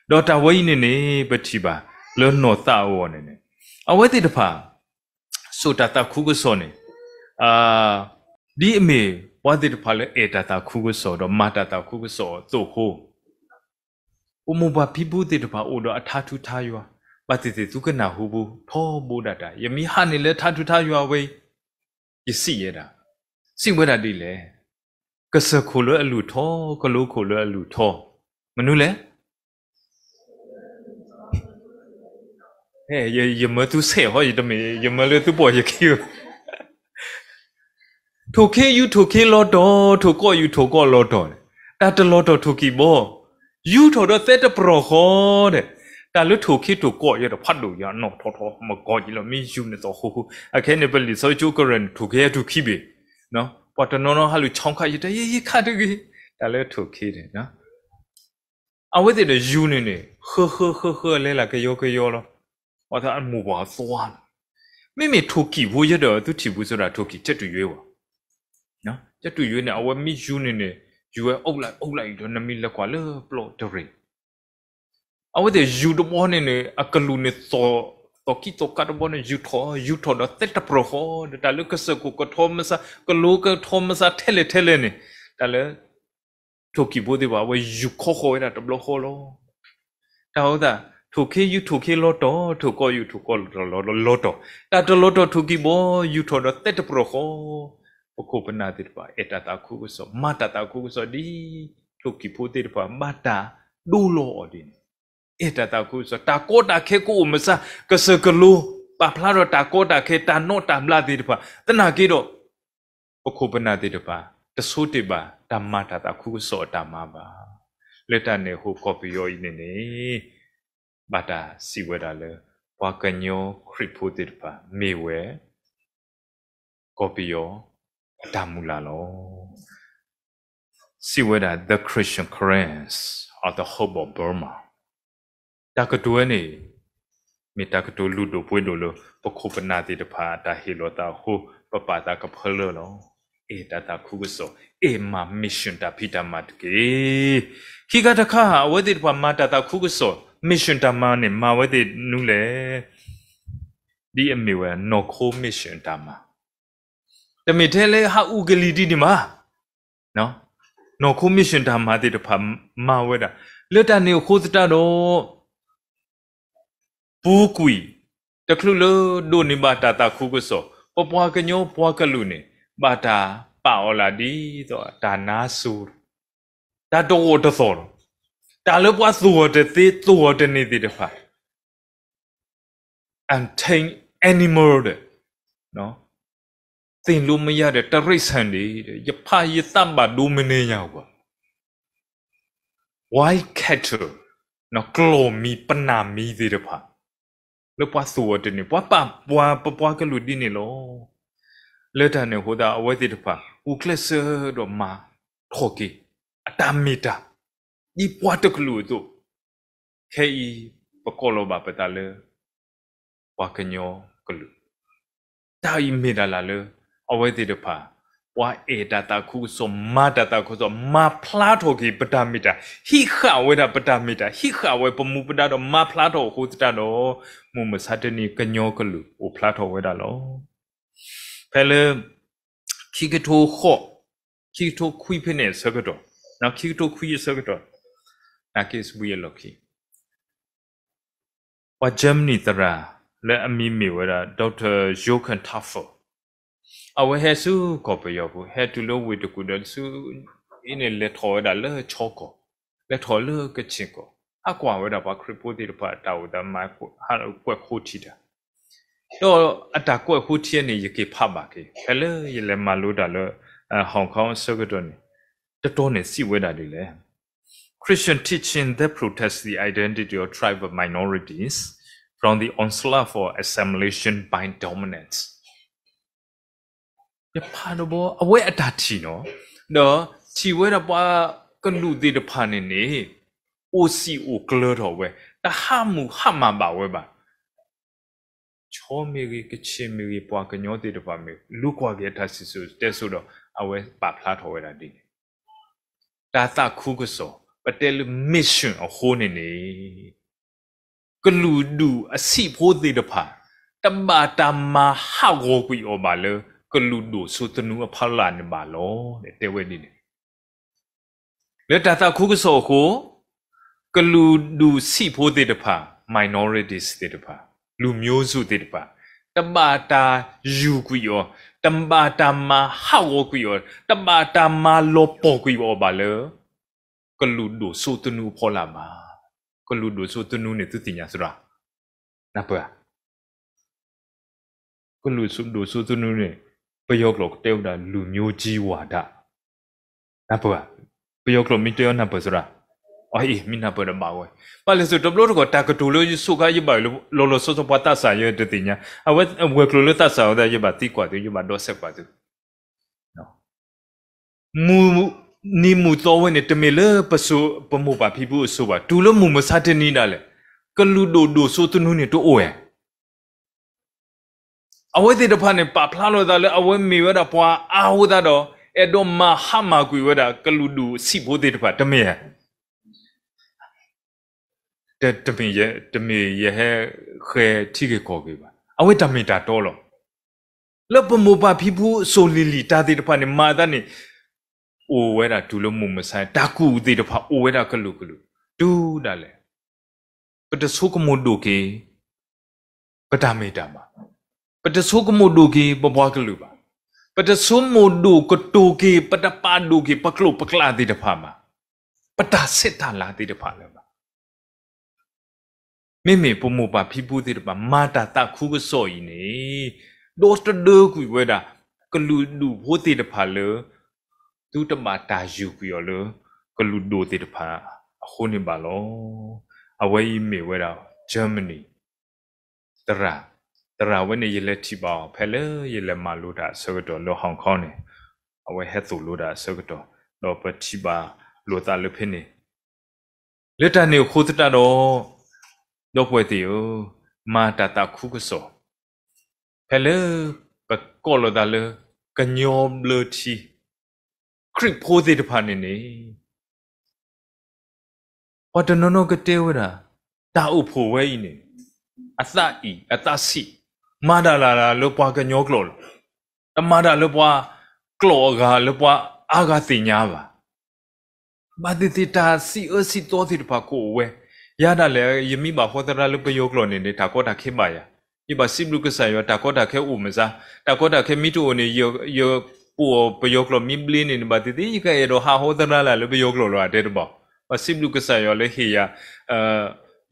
ဒီးတၢ်ဝဲအံၤန့ၣ်န့ၣ် ပထံၣ်ဘၣ်လၢနီၢ်သးအဂီၢ်န့ၣ်န့ၣ်, အဝဲသ့ၣ်တဖၣ် စိာ်တၢ်သးခုကစီၣ်န့ၣ်, ဒ်အမ့ၢ်ပှၤသ့ၣ်တဖၣ်လၢအဲၣ်တၢ်သးခုကစီၣ်ဒီးမၤတၢ်သးခုကစီၣ်အသိးအဃိ, ပမိၢ်ပှၢ်ဖံဖုသ့ၣ်တဖၣ်အိၣ်ဒီးအထါထူထါယွၤ, ဘၣ်သ့ၣ်သ့ၣ်သုကနၢ်ဟူပူၤထီဘိဒၣ်တၢ်, ယမ့ၢ်ဟးန့ၢ်လၢထါထူထါယွၤဝဲအံၤ, ယစံးယဲဒၣ်, စံးဝဲဒၣ်ဒ်လဲၣ်, ကစၢၢ်ခိၣ်လၢအလုၢ်ထီ, ကလိခိၣ်လၢအလုၢ်ထီ, မနုၤလဲၣ် ယမၢသုဆဲးဟီ, ယတမ့ၢ် ယမၢလၢသုပိာ်ယခံ, ထိၣ်ခ့ယူၤထိၣ်ခ့လီၤတီၤ, ထိၣ်ကီၢ်ယူၤထိၣ်ကီၢ်လီၤတီၤ, တၢ်တလီၤတီၤထိၣ်ကံၢ်ဘီ, ယူၤထီၣ်ဒီးသဲတပြီၢ်ဃီဒီး, တၢ်လၢထိၣ်ခ့ထိၣ်ကီၢ်ယဲဒီး ဖးဒိၣ်ယၤနီၣ်ထီထီ မကီၢ်ယံၤလီၤ မ့ၢ်ယူၤန့ၣ်သီၣ်ဃိဃိ, အခဲန့ၣ် ပလံာ်စီဆှံကရၢၢ်န့ၣ် ထိၣ်ခ့ဟဲထူၣ်ခံဘ့ၣ်, ပှၤတနီၤနီၤဟးလူၤဆီခါယတဲ ယဲယဲခါတဂ့ၤ, တၢ်လၢထိၣ်ခ့န့ၣ် အဝဲသ့ၣ်ဒီးယူၤန့ၣ်န့ၣ် ဃၢဃၢဃၢဃၢလဲၤလၢကယီကယီလီၤ, ပှၤသးအမိၢ်ပှၢ်အသွါလီၤ, မ့မ့ၢ်ထိၣ်ကံၢ်ဖိယဲဒီးသုထံၣ်ပူၤစဒၣ်ထိၣ်ကံၢ်ကဲတူာ်ယွဲဝဲ, ကဲတူာ်ယွဲန့ၣ် အဝဲမ့ၢ်ယူၤန့ၣ်န့ၣ် ယူၤဝဲအိၣ်လၢအိၣ်လၢအံၤဒီးနမ့ၢ်လဲၤကွၢ်လၢပျီတရံး အဝဲသ့ၣ်ယူၤတဘီန့ၣ်န့ၣ် အကလူးန့ၣ် သီၣ်ခံသီၣ်ကးတဘီန့ၣ် ယူၤထီၣ် ယူၤထီၣ်ဒီးသဲတပြီၢ်ဃီ ဒီးတၢ်လၢကစၢၢ်ခိၣ်ကထီမစါ ကလိကထီမစါထဲလဲၣ်ထဲလဲၣ်န့ၣ် တၢ်လၢ ထိၣ်ကံၢ်ဖိသ့ၣ်တဖၣ် အဝဲယူၤခီဃီၤဝဲဒၣ်တဘျီဃီလီၤ. တၢ်အိၣ်သး ထိၣ်ခ့ယူၤထိၣ်ခ့လီၤတီၤ ထိၣ်ကီၢ်ယူၤထိၣ်ကီၢ်လီၤတီၤ တၢ်တလီၤတီၤထိၣ်ကံၢ်ဘီ ယူၤထီၣ်ဒီးသဲတပြီၢ်ဃီ ပခိၣ်ပနၢ်သ့ၣ်တဖၣ် အဲၣ်တၢ်သးခုကစီၣ် မၤတၢ်သးခုကစီၣ်ဒ် ထိၣ်ကံၢ်ဖိသ့ၣ်တဖၣ် ဘၣ်တၢ်ဒိလီၤအီၤဒ်န့ၣ် အဲၣ်တၢ်သးခုကစီၣ် တၢ်ကီတၢ်ခဲကအိၣ်မစါ ကစၢၢ်ကလိ ပာ်ဖျါထီၣ်တၢ်ကီတၢ်ခဲ တၢ်နီၣ်တၢ်ဘျးသ့ၣ်တဖၣ် သနာ်က့ဒီး ပခိၣ်ပနၢ်သ့ၣ်တဖၣ် တဆိတ့ၢ်ဘၣ် တၢ်မၤတၢ်သးခုကစီၣ်အတၢ်မၤဘၣ်. လၢတၢ်န့ၣ်အဃိ ကီၢ်ပယီၤအံၤန့ၣ်န့ၣ် ဘၣ်တၢ်စံးဝဲဒၣ်လၢ ပှၤကညီခရံာ်ဖိသ့ၣ်တဖၣ် မ့ၢ်ဝဲ ကီၢ်ပယီၤအတၢ်မုၢ်လၢ်လီၤ. စံးဝဲဒၣ် The Christian Karen of the Hope of Burma တၢ်ကတိၤဝဲန့ၣ် မ့ၢ်တၢ်ကတိၤလုၢ်ဒိၣ်ပှ့ၤဒိၣ်လၢ ပခိၣ်ပနၢ်သ့ၣ်တဖၣ်အတၢ်ဟ့ၣ်လီၤသးအဃိ ပပာ်သးကဖၢလၢလီၤ. အဲၣ်တၢ်သးခုကစီၣ်, အဲၣ်မၤမ့ၢ်ၡၢၣ်တၢ်ဖံးတၢ်မၤတက့ၢ်. ခံခါတခါ အဝဲသ့ၣ်တဖၣ်မၤတၢ်သးခုကစီၣ် မ့ၢ်ၡၢၣ်တၢ်မၤန့ၣ် မၤဝဲသ့ၣ်နုၤလဲၣ်. ဒ်အမ့ၢ်ဝဲ နီၢ်ခိမ့ၢ်ၡၢၣ်တၢ်မၤ တမ့ၢ်ထဲလၢဟးအူကလံၤဒ်န့ၣ်ဘၣ်. နီၢ်ခိမ့ၢ်ၡၢၣ်တၢ်မၤသ့ၣ်တဖၣ်မၤဝဲဒၣ် လၢတၢ်န့ၣ်အဃိသတးဒီး ပူၤကွံာ် တချုးလၢဒိးန့ၢ်ဘၣ်တၢ်သးခုကစီၣ် ပပှၤကညီပှၤကလုာ်န့ၣ် ဘၣ်တၢ်ပာ်အီၤလၢဒ်သိးတၢ်နါစိၤ တၢ်တဂီၢ်တသီၣ်လီၤ. တၢ်လၢပှၤသူၣ်အီၤတသ့ သူၣ်အီၤတန့ၢ်သ့ၣ်တဖၣ် untamed animal ဒီး သ့ၣ်လိမယါဒီး တိရစ္ဆာန်ဒီး ယဖးယသးဘၣ်ဒိမနုၤညါဘၣ် wild cattle ကျီၢ်မံၤ ပနၢ်မံၤသ့ၣ်တဖၣ် လၢပှၤသူၣ်အီၤတန့ၢ် ပှၤပာ်ပှၤ ပပှၤကလုာ်ဒ်န့ၣ်လီၤ. လၢတၢ်န့ၣ်အဃိသတး အဝဲသ့ၣ်တဖၣ် ဂုာ်ကျဲးစၢးဒီးမၤထီၣ်က့ၤ အတၢ်မ့ၢ်တၢ် ဒ်ပှၤတကလုာ်အသိး ခဲအံၤ ပကိးလီၤဘၣ်ပသးလၢ ပှၤကညီကလုာ် တၢ်အံၤမ့ၢ်ဒၣ်လၢ အဝဲသ့ၣ်တဖၣ် ပှၤအဲၣ်တၢ်သးခုကစီၣ် မၤတၢ်သးခုကစီၣ် မၤဖျါထီၣ်က့ၤပတၢ်မ့ၢ်တၢ် ဟံးဃာ်ဝဲဒၣ်ပတၢ်မ့ၢ်တၢ် ဟံးဃာ်ဝဲပမူပဒါဒီး မၤဖျါထီၣ်အဃိသတးဒီး မုၢ်မဆါတနံၤကညီကလုာ်အိၣ်ဖျါထီၣ်ဝဲဒၣ်လီၤ. ဖဲလၢ ခံကထိဃိး ခံကထိခွံဖဲန့ၣ်အဆၢကတီၢ်, ခံကထိခွံအဆၢကတီၢ်, နာ်က့စပံးအလီၢ်ခံ ပှၤ Germany သရၣ် လၢအမံၤမ့ၢ်ဝဲဒၣ် Doctor Jochen Tafel အဝဲဟဲဆူကီၢ်ပယီၤပူၤ ဟဲတုၤလၢဝ့ၢ်တကူၣ်ဒီးဆူ အံၤန့ၣ် လဲၤထီၣ်ဝဲဒၣ်လၢချီကီၢ်, လဲၤထီၣ်လၢကခ့ၣ်ကီၢ်, ဟးကွၢ်ဝဲဒၣ်ပှၤခရံာ်ဖိသ့ၣ်တဖၣ်အတၢ်အိၣ်သးမၤ ကွဲးဃိထံတၢ်, ဒီးအတၢ်ကွဲးဃိထံန့ၣ် ယက့ၤဖးဘၣ်က့ၤ ဖဲလၢယလဲၤမၤလိတၢ်လၢ Hong Kong အဆၢကတီၢ်န့ၣ် တတီၤန့ၣ်စံးဝဲဒၣ်ဒ်လဲၣ် Christian teaching that protects the identity of tribal minorities from the onslaught of assimilation by dominance. ယဖးတဘီ အဝဲအတၢ်ထံၣ်နီၤ, ဒီးထံၣ်ဝဲဒၣ်ပှၤကလုာ်သ့ၣ်တဖၣ်န့ၣ်န့ၣ် အိၣ်စံၣ်အိၣ်ကျၢၤထီၣ်ဝဲ, တဟးမုၢ်ဟးမၢ်ဘၣ်ဝဲဘၣ်. ခၠီမ့ၢ်ဂ့ၤ, ကခ့ၣ်မ့ၢ်ဂ့ၤ, ပှၤကညီသ့ၣ်တဖၣ်မ့ၢ် လူၤကွၢ်က့ၤအတၢ်စံၣ်စိၤတဲစိၤဒီး အဝဲပာ်ဖျါထီၣ်ဝဲဒၣ်ဒ်န့ၣ် တၢ်သးခုကစီၣ် ပတဲလၢ mission အဃိန့ၣ်န့ၣ် ကလုာ်ဒူၣ်အဆံးဖိသ့ၣ်တဖၣ် တဘၣ်တၢ်မၤဟးဂီၤကွံာ်အီၤဘၣ်လၢ ကလုာ်ဒိၣ်စိသနူအဖီလာ်န့ၣ်ဘၣ်လီၤ တဲဝဲဒ်န့ၣ် လၢတၢ်သးခုကစီၣ်အဃိ ကလုာ်ဒူၣ်ဆံးဖိသ့ၣ်တဖၣ် minorities သ့ၣ်တဖၣ် လူမျိုးစုသ့ၣ်တဖၣ် တဘၣ်တၢ်ယူၢ်ကွံာ်အီၤ, တဘၣ်တၢ်မၤဟးဂီၤကွံာ်အီၤ, တဘၣ်တၢ်မၤလီၤပှီၢ်ကွံာ်အီၤဘၣ်လၢ ကလုာ်ဒိၣ်စိသနူအဖီလာ်ဘၣ်. ကလုာ်ဒိၣ်စိသနူန့ၣ် သုသ့ၣ်ညါသရၣ်, နၢ်ပၢၢ်ဧါ ကလုာ်ဒိၣ်စိသနူန့ၣ် ပယီၤကျိာ်ကတဲဝဲဒၣ် လူမျိုးကြီးဝါဒ, နၢ်ပၢၢ်ဧါ, ပယီၤကျိာ်မ့ၢ်တဲအီၤနၢ်ပၢၢ်သရၣ်, အအံၤ မ့ၢ်နၢ်ပၢၢ်ဒီးဘၣ်ဝဲ, ဘၣ်လဲၣ်ဆိ တဘျီတခီၣ် တၢ်ကတိၤလၢယဆိခါယဘၣ် လီၤလီၤဆီဆီပှၤသးစၢ်ယဲတသ့ၣ်ညါ, အဝဲဝဲၤကျိၤလၢသးစၢ်ဝဲဒၣ် ယဘၣ်သံကွၢ်သု, ယဘၣ်ဒီးစဲးကွၢ်သု မုၢ်နံၤမုၢ်သီဝဲန့ၣ် တမ့ၢ်လၢပစိၤ ပမိၢ်ပၢ်ဖံဖုအစိၤဘၣ်, တုၤလၢမုၢ်မဆါတနံၤဒၣ်လဲာ် ကလုာ်ဒိၣ်ဒိၣ်စိသနူန့ၣ်တအိၣ်ဧါ. အဝဲသ့ၣ်တဖၣ်န့ၣ် ပာ်ဖျါလီၤသးလၢအဝဲမ့ၢ်ဝဲဒၣ်ပှၤအါအဃိသတးဒီး အဲၣ်ဒိးမၤဟါမၢ်ကွံာ်ဝဲဒၣ် ကလုာ်ဒူၣ်ဆံးဖိသ့ၣ်တဖၣ် တမ့ၢ်ဧါ. တမ့ၢ်ယ, တမ့ၢ်ယဟဲဃဲထံဂ့ၢ်ကီၢ်ဂ့ၢ်ဘၣ်. အဝဲတၢ်မ့ၢ်တၢ်တီလီၤ. လၢပမိၢ်ပၢ်ဖံဖုအစိၤလံၤလံၤ တၢ်သ့ၣ်တဖၣ်န့ၣ် မၤသးန့ၣ် အိၣ်ဝဲဒၣ်တုၤလၢမုၢ်မဆါ တၢ်ကူၣ်သ့ၣ်တဖၣ်အိၣ်ဝဲဒၣ်ကလုာ်ကလုာ် တုၤဒၣ်လဲာ် ပတဆိကမိၣ်ဒိၣ်က့ၤ ပတၢ်မ့ၢ်တၢ်ဘၣ်. ပတဆိကမိၣ်ဒိၣ်က့ၤပပှၤကလုာ်ဘၣ်. ပတဆိကမိၣ်ဒိၣ်ကတိၤက့ၤ ပတပာ်ဒိၣ်က့ၤ ပကျိာ်ပကျါသ့ၣ်တဖၣ်ဘၣ်. ပတၢ်ဆဲးတၢ်လၤသ့ၣ်တဖၣ်လၢၤဘၣ်. မ့မ့ၢ်ပမိၢ်ပၢ်ဖံဖုသ့ၣ်တဖၣ် မၤတၢ်သးခုကစီၣ်အံၤန့ၣ် ဒီတဒၢကွံာ်ဝဲဒၣ် ကလုာ်ဒူၣ်ဖိသ့ၣ်တဖၣ်လၢ သုတဘၣ်တၢ်ယူၢ်ကွံာ်အီၤလၢ ကလုာ်ဒိၣ်သ့ၣ်တဖၣ်အဃိန့ၣ်ဘၣ်လီၤ. အဝဲအံၤမ့ၢ်ဝဲဒၣ် Germany သရၣ်, သရၣ်ဝဲန့ၣ် ယလဲၤထံၣ်ဘၣ်အီၤ ဖဲလၢယလဲၤမၤလိတၢ်အဆၢကတီၢ်လၢ Hong Kong န့ၣ်, အဝဲဟဲသိၣ်လိတၢ်အဆၢကတီၢ် ဒီးပထံၣ်ဘၣ်လိာ်သးလၢဖဲန့ၣ် လၢတၢ်န့ၣ်အဃိသတးဒီး ဒီပုၢ်ဝဲၢ်သ့ၣ်ဧၢ, မၤတၢ်သးခုကစီၣ်, ဖဲလၢပကိးလိာ်သးလၢ ကညီဘျၢထံ ခရံာ်ဖိသ့ၣ်တဖၣ်န့ၣ်န့ၣ် ပှၤတနီၤနီၤကတဲဝဲဒၣ် တၢ်အိၣ်ဖှိၣ်ဝဲအံၤန့ၣ် အသးအံၣ်အသးဆံး, မၤတၢ်လၢ်လၢပှၤကညီကျိာ်လီၤ. တမၤတၢ်လၢပှၤကျိာ်အဂၤ လၢပှၤအါဂၤသ့ၣ်ညါဘၣ်. ဘၣ်သ့ၣ်သ့ၣ်တၢ်စံးအၢစံးသီသ့ၣ်တဖၣ်ကအိၣ်ဝဲ, ယၤဒၣ်လဲာ် ယမ့ၢ်ဘၣ်ဟီသရၣ်လၢပယီၤကျိာ်န့ၣ်န့ၣ် တၢ်ကီတၢ်ခဲဘၣ်ယၤ, ယဘၣ်စံးဘျုးကစၢ်ယွၤ တၢ်ကီတၢ်ခဲအိၣ်မစါ, တၢ်ကီတၢ်ခဲမ့ၢ်တအိၣ်န့ၣ် ယပိာ်ပယီၤကျိာ်မ့ၢ်ဘျ့န့ၣ်န့ၣ် ဘၣ်သ့ၣ်သ့ၣ် ယကအဲၣ်ဒိးဟးဟီသရၣ်လၢ်လၢပယီၤကျိာ်လီၤ အတဲတဘၣ်, ဘၣ်စံးဘျုးကစၢ်ယွၤလၢဟ့ၣ်ယၤ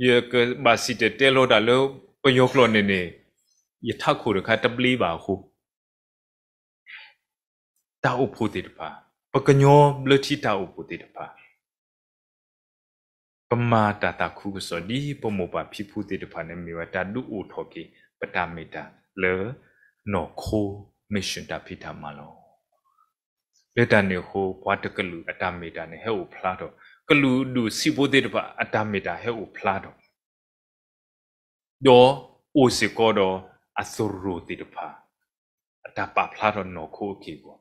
ယကဘၣ်စံၣ်တဲၤတဲလီၤတၢ်လၢပယီၤကျိာ်န့ၣ်န့ၣ် ယထးခိၣ်တခါတဘျ့ဘၣ်အဃိ တၢ်အိၣ်ဖှိၣ်သ့ၣ်တဖၣ်, ပကညီဘျၢထံတၢ်အိၣ်ဖှိၣ်သ့ၣ်တဖၣ်, ပမၤတၢ်သးခုကစီၣ် ဒ်ပမိၢ်ပၢ်ဖံဖုသ့ၣ်တဖၣ်န့ၣ် မ့ၢ်ဝဲတၢ်ဒုးအိၣ်ထီၣ်က့ၤ ပတၢ်မ့ၢ်တၢ်လၢ နီၢ်ခိ mission တၢ်ဖံးတၢ်မၤလီၤ. လၢတၢ်န့ၣ်အဃိ ပှၤတကလုာ်အတၢ်မ့ၢ်တၢ်န့ၣ် ဟဲအိၣ်ဖျါထီၣ်, ကလုာ်ဒူၣ်ဆံးဖိသ့ၣ်တဖၣ် အတၢ်မ့ၢ်တၢ်ဟဲအိၣ်ဖျါထီၣ် ဒီးအိၣ်စ့ၢ်ကီးဒီးအသရိာ်သ့ၣ်တဖၣ် အတၢ်ပာ်ဖျါထီၣ်နီၢ်ခိအက့ၢ်အဂီၤ,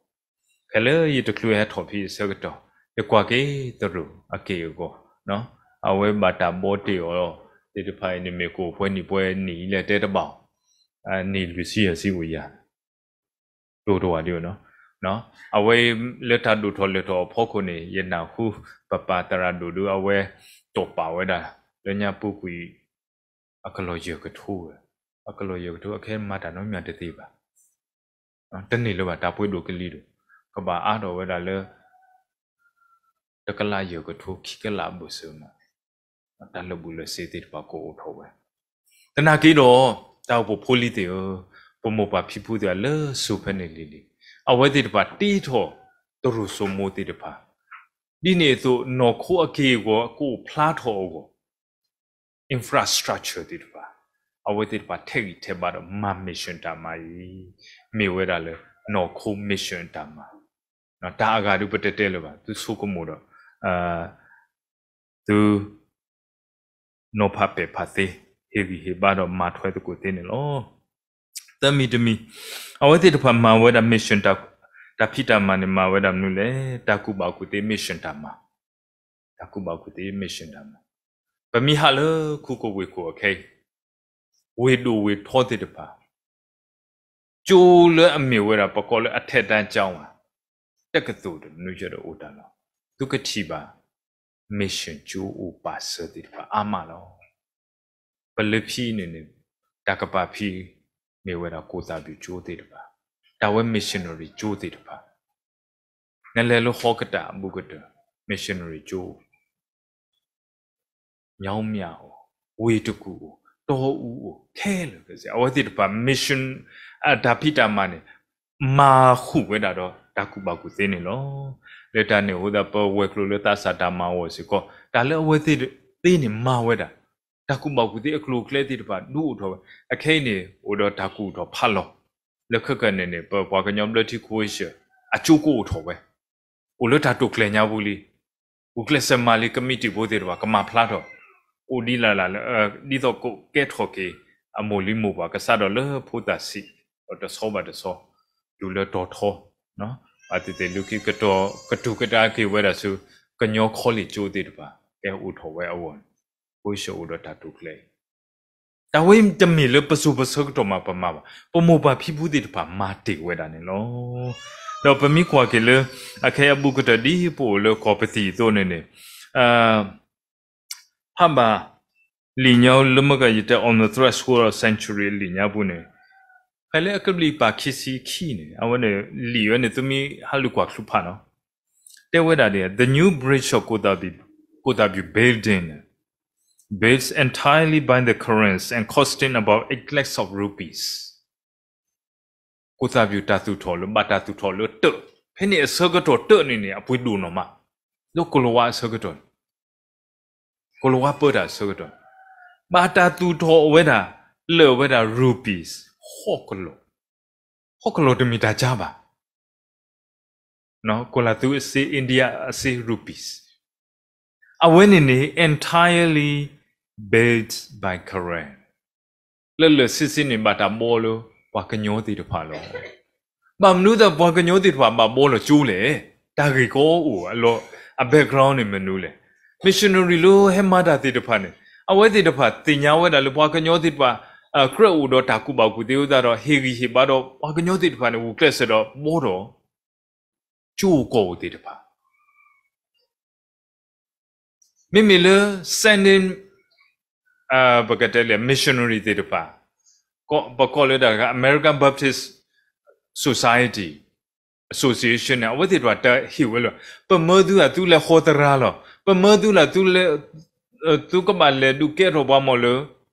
ဖဲလၢယတချုးဟဲထီၣ်ဖဲအဆၢကတီၢ် ယကွၢ်က့ၤသရိာ်အက့ၢ်အဂီၤ, အဝဲဘၣ်တၢ်ဘီတ့ၢ်အီၤသ့ၣ်တဖၣ်အံၤန့ၣ် မ့ၢ်ကအိၣ်ပှဲၤနံၣ်ပှဲၤနံၣ်အံၤလဲၣ်တဲတဘၣ်, နံၣ်လွံၢ်ဆံယဲၢ်ဆံအိၣ်ယၤ တိၢ်တဝၣ်ဒ်အံၤနီၤ, အဝဲလၢတၢ်ဒိၣ်ထီၣ်လဲၤထီၣ်အဖီခိၣ်န့ၣ် ယနၢ်ဟူ ပပၢ်သရၣ်ဒိၣ်ဒု အဝဲတီၢ်ပာ်ဝဲဒၣ် လၢညါပူၤကွံာ် အကလီၢ်ယဲၢ်ကထိဝဲ, အကလီၢ်ယဲၢ်ကထိ အခဲမၤတၢ်နီတမံၤတသ့ဘၣ်, တန့ၢ်လၢၤဘၣ် တၢ်ပှ့ၤဒိၣ်ကလံၤဒိၣ်, ကဘၣ်အါထီၣ်ဝဲဒၣ်လၢ တကလးယဲၢ်ကထိ ခံကလးအဘၢၣ်စၢၤမး, တၢ်လၢာ်ဘူၣ်လၢာ်စ့ၤသ့ၣ်တဖၣ်ကအိၣ်ထီၣ်ဝဲ, သနာ်က့ဒီး တၢ်အိၣ်ဖှိၣ်ဖိလံၤသ့ၣ်ဧၢ, ပမိၢ်ပၢ်ဖံဖုသ့ၣ်ဧၢ လၢစိၤဖဲန့ၣ်လံၤလံၤ, အဝဲသ့ၣ်တဖၣ်တ့ထီၣ်သရိာ်စိမိၤသ့ၣ်တဖၣ်, ဒ်န့ၣ်အသိး နီၢ်ခိအက့ၢ်အဂီၤ ကအိၣ်ဖျါထီၣ်အဂီၢ် infrastructure သ့ၣ်တဖၣ်, အဝဲသ့ၣ်တဖၣ်ထဲးဂံၢ်ထဲးဘါဒီးမၤ mission တၢ်မၤအံၤ, မ့ၢ်ဝဲဒၣ်လၢ နီၢ်ခိ mission တၢ်မၤ, တၢ်အဂၤဒုပတဲတဲလၢၤဘၣ်, သုဆိကမိၣ်ဒီး သု နီၤဖးပဲာ်ဖးသ့, ဟ့ၣ်ဂံၢ်ဟ့ၣ်ဘါဒီးမၤထွဲသကိးသ့န့ၣ်လီၤ. သၢမံၤတမံၤ, အဝဲသ့ၣ်တဖၣ်မၤဝဲဒၣ် mission တၢ်ဖံးတၢ်မၤန့ၣ် မၤဝဲဒၣ်မနုၤလဲၣ်, တၢ်ကူၣ်ဘၣ်ကူၣ်သ့ mission တၢ်မၤ, တၢ်ကူၣ်ဘၣ်ကူၣ်သ့ mission တၢ်မၤ, ပမ့ၢ်ဟးလၢ ခူကဝ့ၢ်ခိၣ်အခဲအံၤ, ဝ့ၢ်ဒိၣ်ဝ့ၢ်ထီသ့ၣ်တဖၣ် ကၠိလၢအမ့ၢ်ဝဲဒၣ် ပကိးလၢအထက်တန်းကျောင်း တက္ကသိုလ် ဒီးမနုၤယဲဒီးအိၣ်တၢ်လီၤ. သုကထံၣ်ဘၣ် mission ကၠိအိၣ်ပာ်စၢၤသ့ၣ်တဖၣ်အါမးလီၤ. ပလၢဖံန့ၣ်န့ၣ် တၢ်ကပာ်ဖံး မ့ၢ်ဝဲဒၣ် ကိုးသာပြု ကၠိသ့ၣ်တဖၣ်, တၢ်ဝဲ missionary ကၠိသ့ၣ်တဖၣ် နလဲၤလၢဟီကတၢၢ်အဘူးကတၢၢ် missionary ကၠိအိၣ်, မြောင်းမြအိၣ်, ဝ့ၢ်တကူၣ်အိၣ်, တီအူအိၣ်, ခဲလၢာ်ခဲဆ့ အဝဲသ့ၣ်တဖၣ် mission အတၢ်ဖံးတၢ်မၤန့ၣ် မၤဃုာ်ဝဲဒၣ်ဒီးတၢ်ကူၣ်ဘၣ်ကူၣ်သ့န့ၣ်လီၤ. လၢတၢ်န့ၣ်အဃိသတး ပဝဲၤကျိၤလၢသးစၢ်တၢ်မၤအဂီၢ်စ့ၢ်ကီး တၢ်လၢအဝဲသ့ၣ်သ့န့ၣ်မၤဝဲဒၣ် တၢ်ကူၣ်ဘၣ်ကူၣ်သ့အကျိၤအကျဲသ့ၣ်တဖၣ်ဒုးအိၣ်ထီၣ်ဝဲ. အခဲအံၤန့ၣ် အိၣ်ဒီးတၢ်ကူၣ်ထီၣ်ဖးလီၤ. လၢခဲကနံၣ်န့ၣ် ပပှၤကညီဘျၢထံ ခဝ့ၡၢၣ် အကၠိကအိၣ်ထီၣ်ဝဲ, အိၣ်လၢတၢ်တိာ်ကျဲၤညါပူၤလံ. ဂုာ်ကျဲးစၢးမၤလံ ကမံးတံာ်ဖိသ့ၣ်တဖၣ် ကမၤဖျါထီၣ်, အိၣ်ဒ်လဲၣ်လဲၣ်လၢ ဒ်သိးကကဲထီၣ်က့ၤ အမိၢ်လံၤမိၢ်ပှၢ်ကစးဒီးလၢဖိသၣ်ဆံး ဒီးတဆီဘၣ်တဆီ တုၤလၢတီၤထီ, ဘၣ်သ့ၣ်သ့ၣ်လၢခံကတီၢ် ကတူၢ်ကဒါက့ၤဝဲဒၣ်ဆူ ကညီ college ကၠိသ့ၣ်တဖၣ် ကဲအိၣ်ထီၣ်ဝဲအဂီၢ်န့ၣ် ခဝ့ၡၢၣ်အိၣ်ဒီးတၢ်တိာ်ကျဲၤ တၢ်ဝဲတမ့ၢ်လၢပစိၤပဆၢကတီၢ်မးပမၤဘၣ်. ပမိၢ်ပၢ်ဖံဖုသ့ၣ်တဖၣ်မၤတ့ၢ်ဝဲဒၣ်န့ၣ်လီၤ. ဒီးပမ့ၢ်ကွၢ်က့ၤလၢ အခဲအံၤအဘူးကတၢၢ်ဒ်ပအိၣ်လၢကီၢ်ပသံၣ်အသိးန့ၣ်န့ၣ် ဖးဘၣ် လံာ်ညါလၢမ့ၢ်ကယတဲ On the Threshold of Century အလံာ်ညါပူၤန့ၣ် ဖဲလၢအကဘျံးပၤခံဆံခံန့ၣ် အဝဲန့ၣ် လံာ်ဝဲန့ၣ် သုမ့ၢ်ဟးလူၤကွၢ်ချုးဖးနီၤ တဲဝဲဒၣ်ဒ် The new bridge of ကိုးသာပြု building built entirely by the Karens and costing about eight lakhs of rupees. ကိုးသာပြု တၢ်သူၣ်ထီၣ်လၢ ဘၣ်တၢ်သူၣ်ထီၣ်လၢတၢး, ဖဲန့ၣ်အဆၢကတီၢ်တၢးန့ၣ်န့ၣ် အပှ့ၤဒိၣ်နီၢ်မး, လၢကိၤလၤဝါအဆၢကတီၢ်န့ၣ် ကိၤလၤဝါပၢတၢ်အဆၢကတီၢ်န့ၣ် ဘၣ်တၢ်သူၣ်ထီၣ်ဝဲဒၣ် လၢာ်ဝဲဒၣ် rupees ဟီၣ်ကလီၢ်, ဟီၣ်ကလီၢ်တမ့ၢ်တၢ်ကၢဘၣ်, ကိၤလၤသူအစ့ India အစ့ rupees, အဝဲန့ၣ်န့ၣ် entirely built by Karen. လၢလၢာ်ဆ့ဆ့န့ၣ် ဘၣ်တၢ်ဘီလၢပှၤကညီသ့ၣ်တဖၣ်လီၤ. ဘၣ်မနုၤသးပှၤကညီသ့ၣ်တဖၣ်ဘၣ်ဘီလီၤကၠိလဲၣ်. တၢ်ဂ့ၢ်ကီအိၣ်အလီၢ် အ background န့ၣ်မနုၤလဲၣ်. missionary လၢဟဲမၤတၢ်သ့ၣ်တဖၣ်န့ၣ် အဝဲသ့ၣ်တဖၣ်သ့ၣ်ညါဝဲဒၣ်လၢပှၤကညီသ့ၣ်တဖၣ် ကြၢးအိၣ်ဒီးတၢ်ကူၣ်ဘၣ်ကူၣ်သ့အဃိသတးဒီး ဟ့ၣ်ဂံၢ်ဟ့ၣ်ဘါဒီးပှၤကညီသ့ၣ်တဖၣ်န့ၣ် ဂုာ်ကျဲးစၢးဒီးဘီဒီး ကၠိကီၢ်အိၣ်သ့ၣ်တဖၣ် မ့မ့ၢ်လၢ sending ပကတဲလၢ missionary သ့ၣ်တဖၣ် ပကိးလၢတၢ်တခါ American Baptist Society Association န့ၣ် အဝဲသ့ၣ်တဖၣ်တဟ့ၣ်ဝဲလၢၤဘၣ်. ပမၢသုဧါ သုလဲၤဟီသရၣ်လီၤ. ပမၢသုလၢ သုကဘၣ်လဲၤဒုးကဲထီၣ်ပှၤမီၢ်လၢ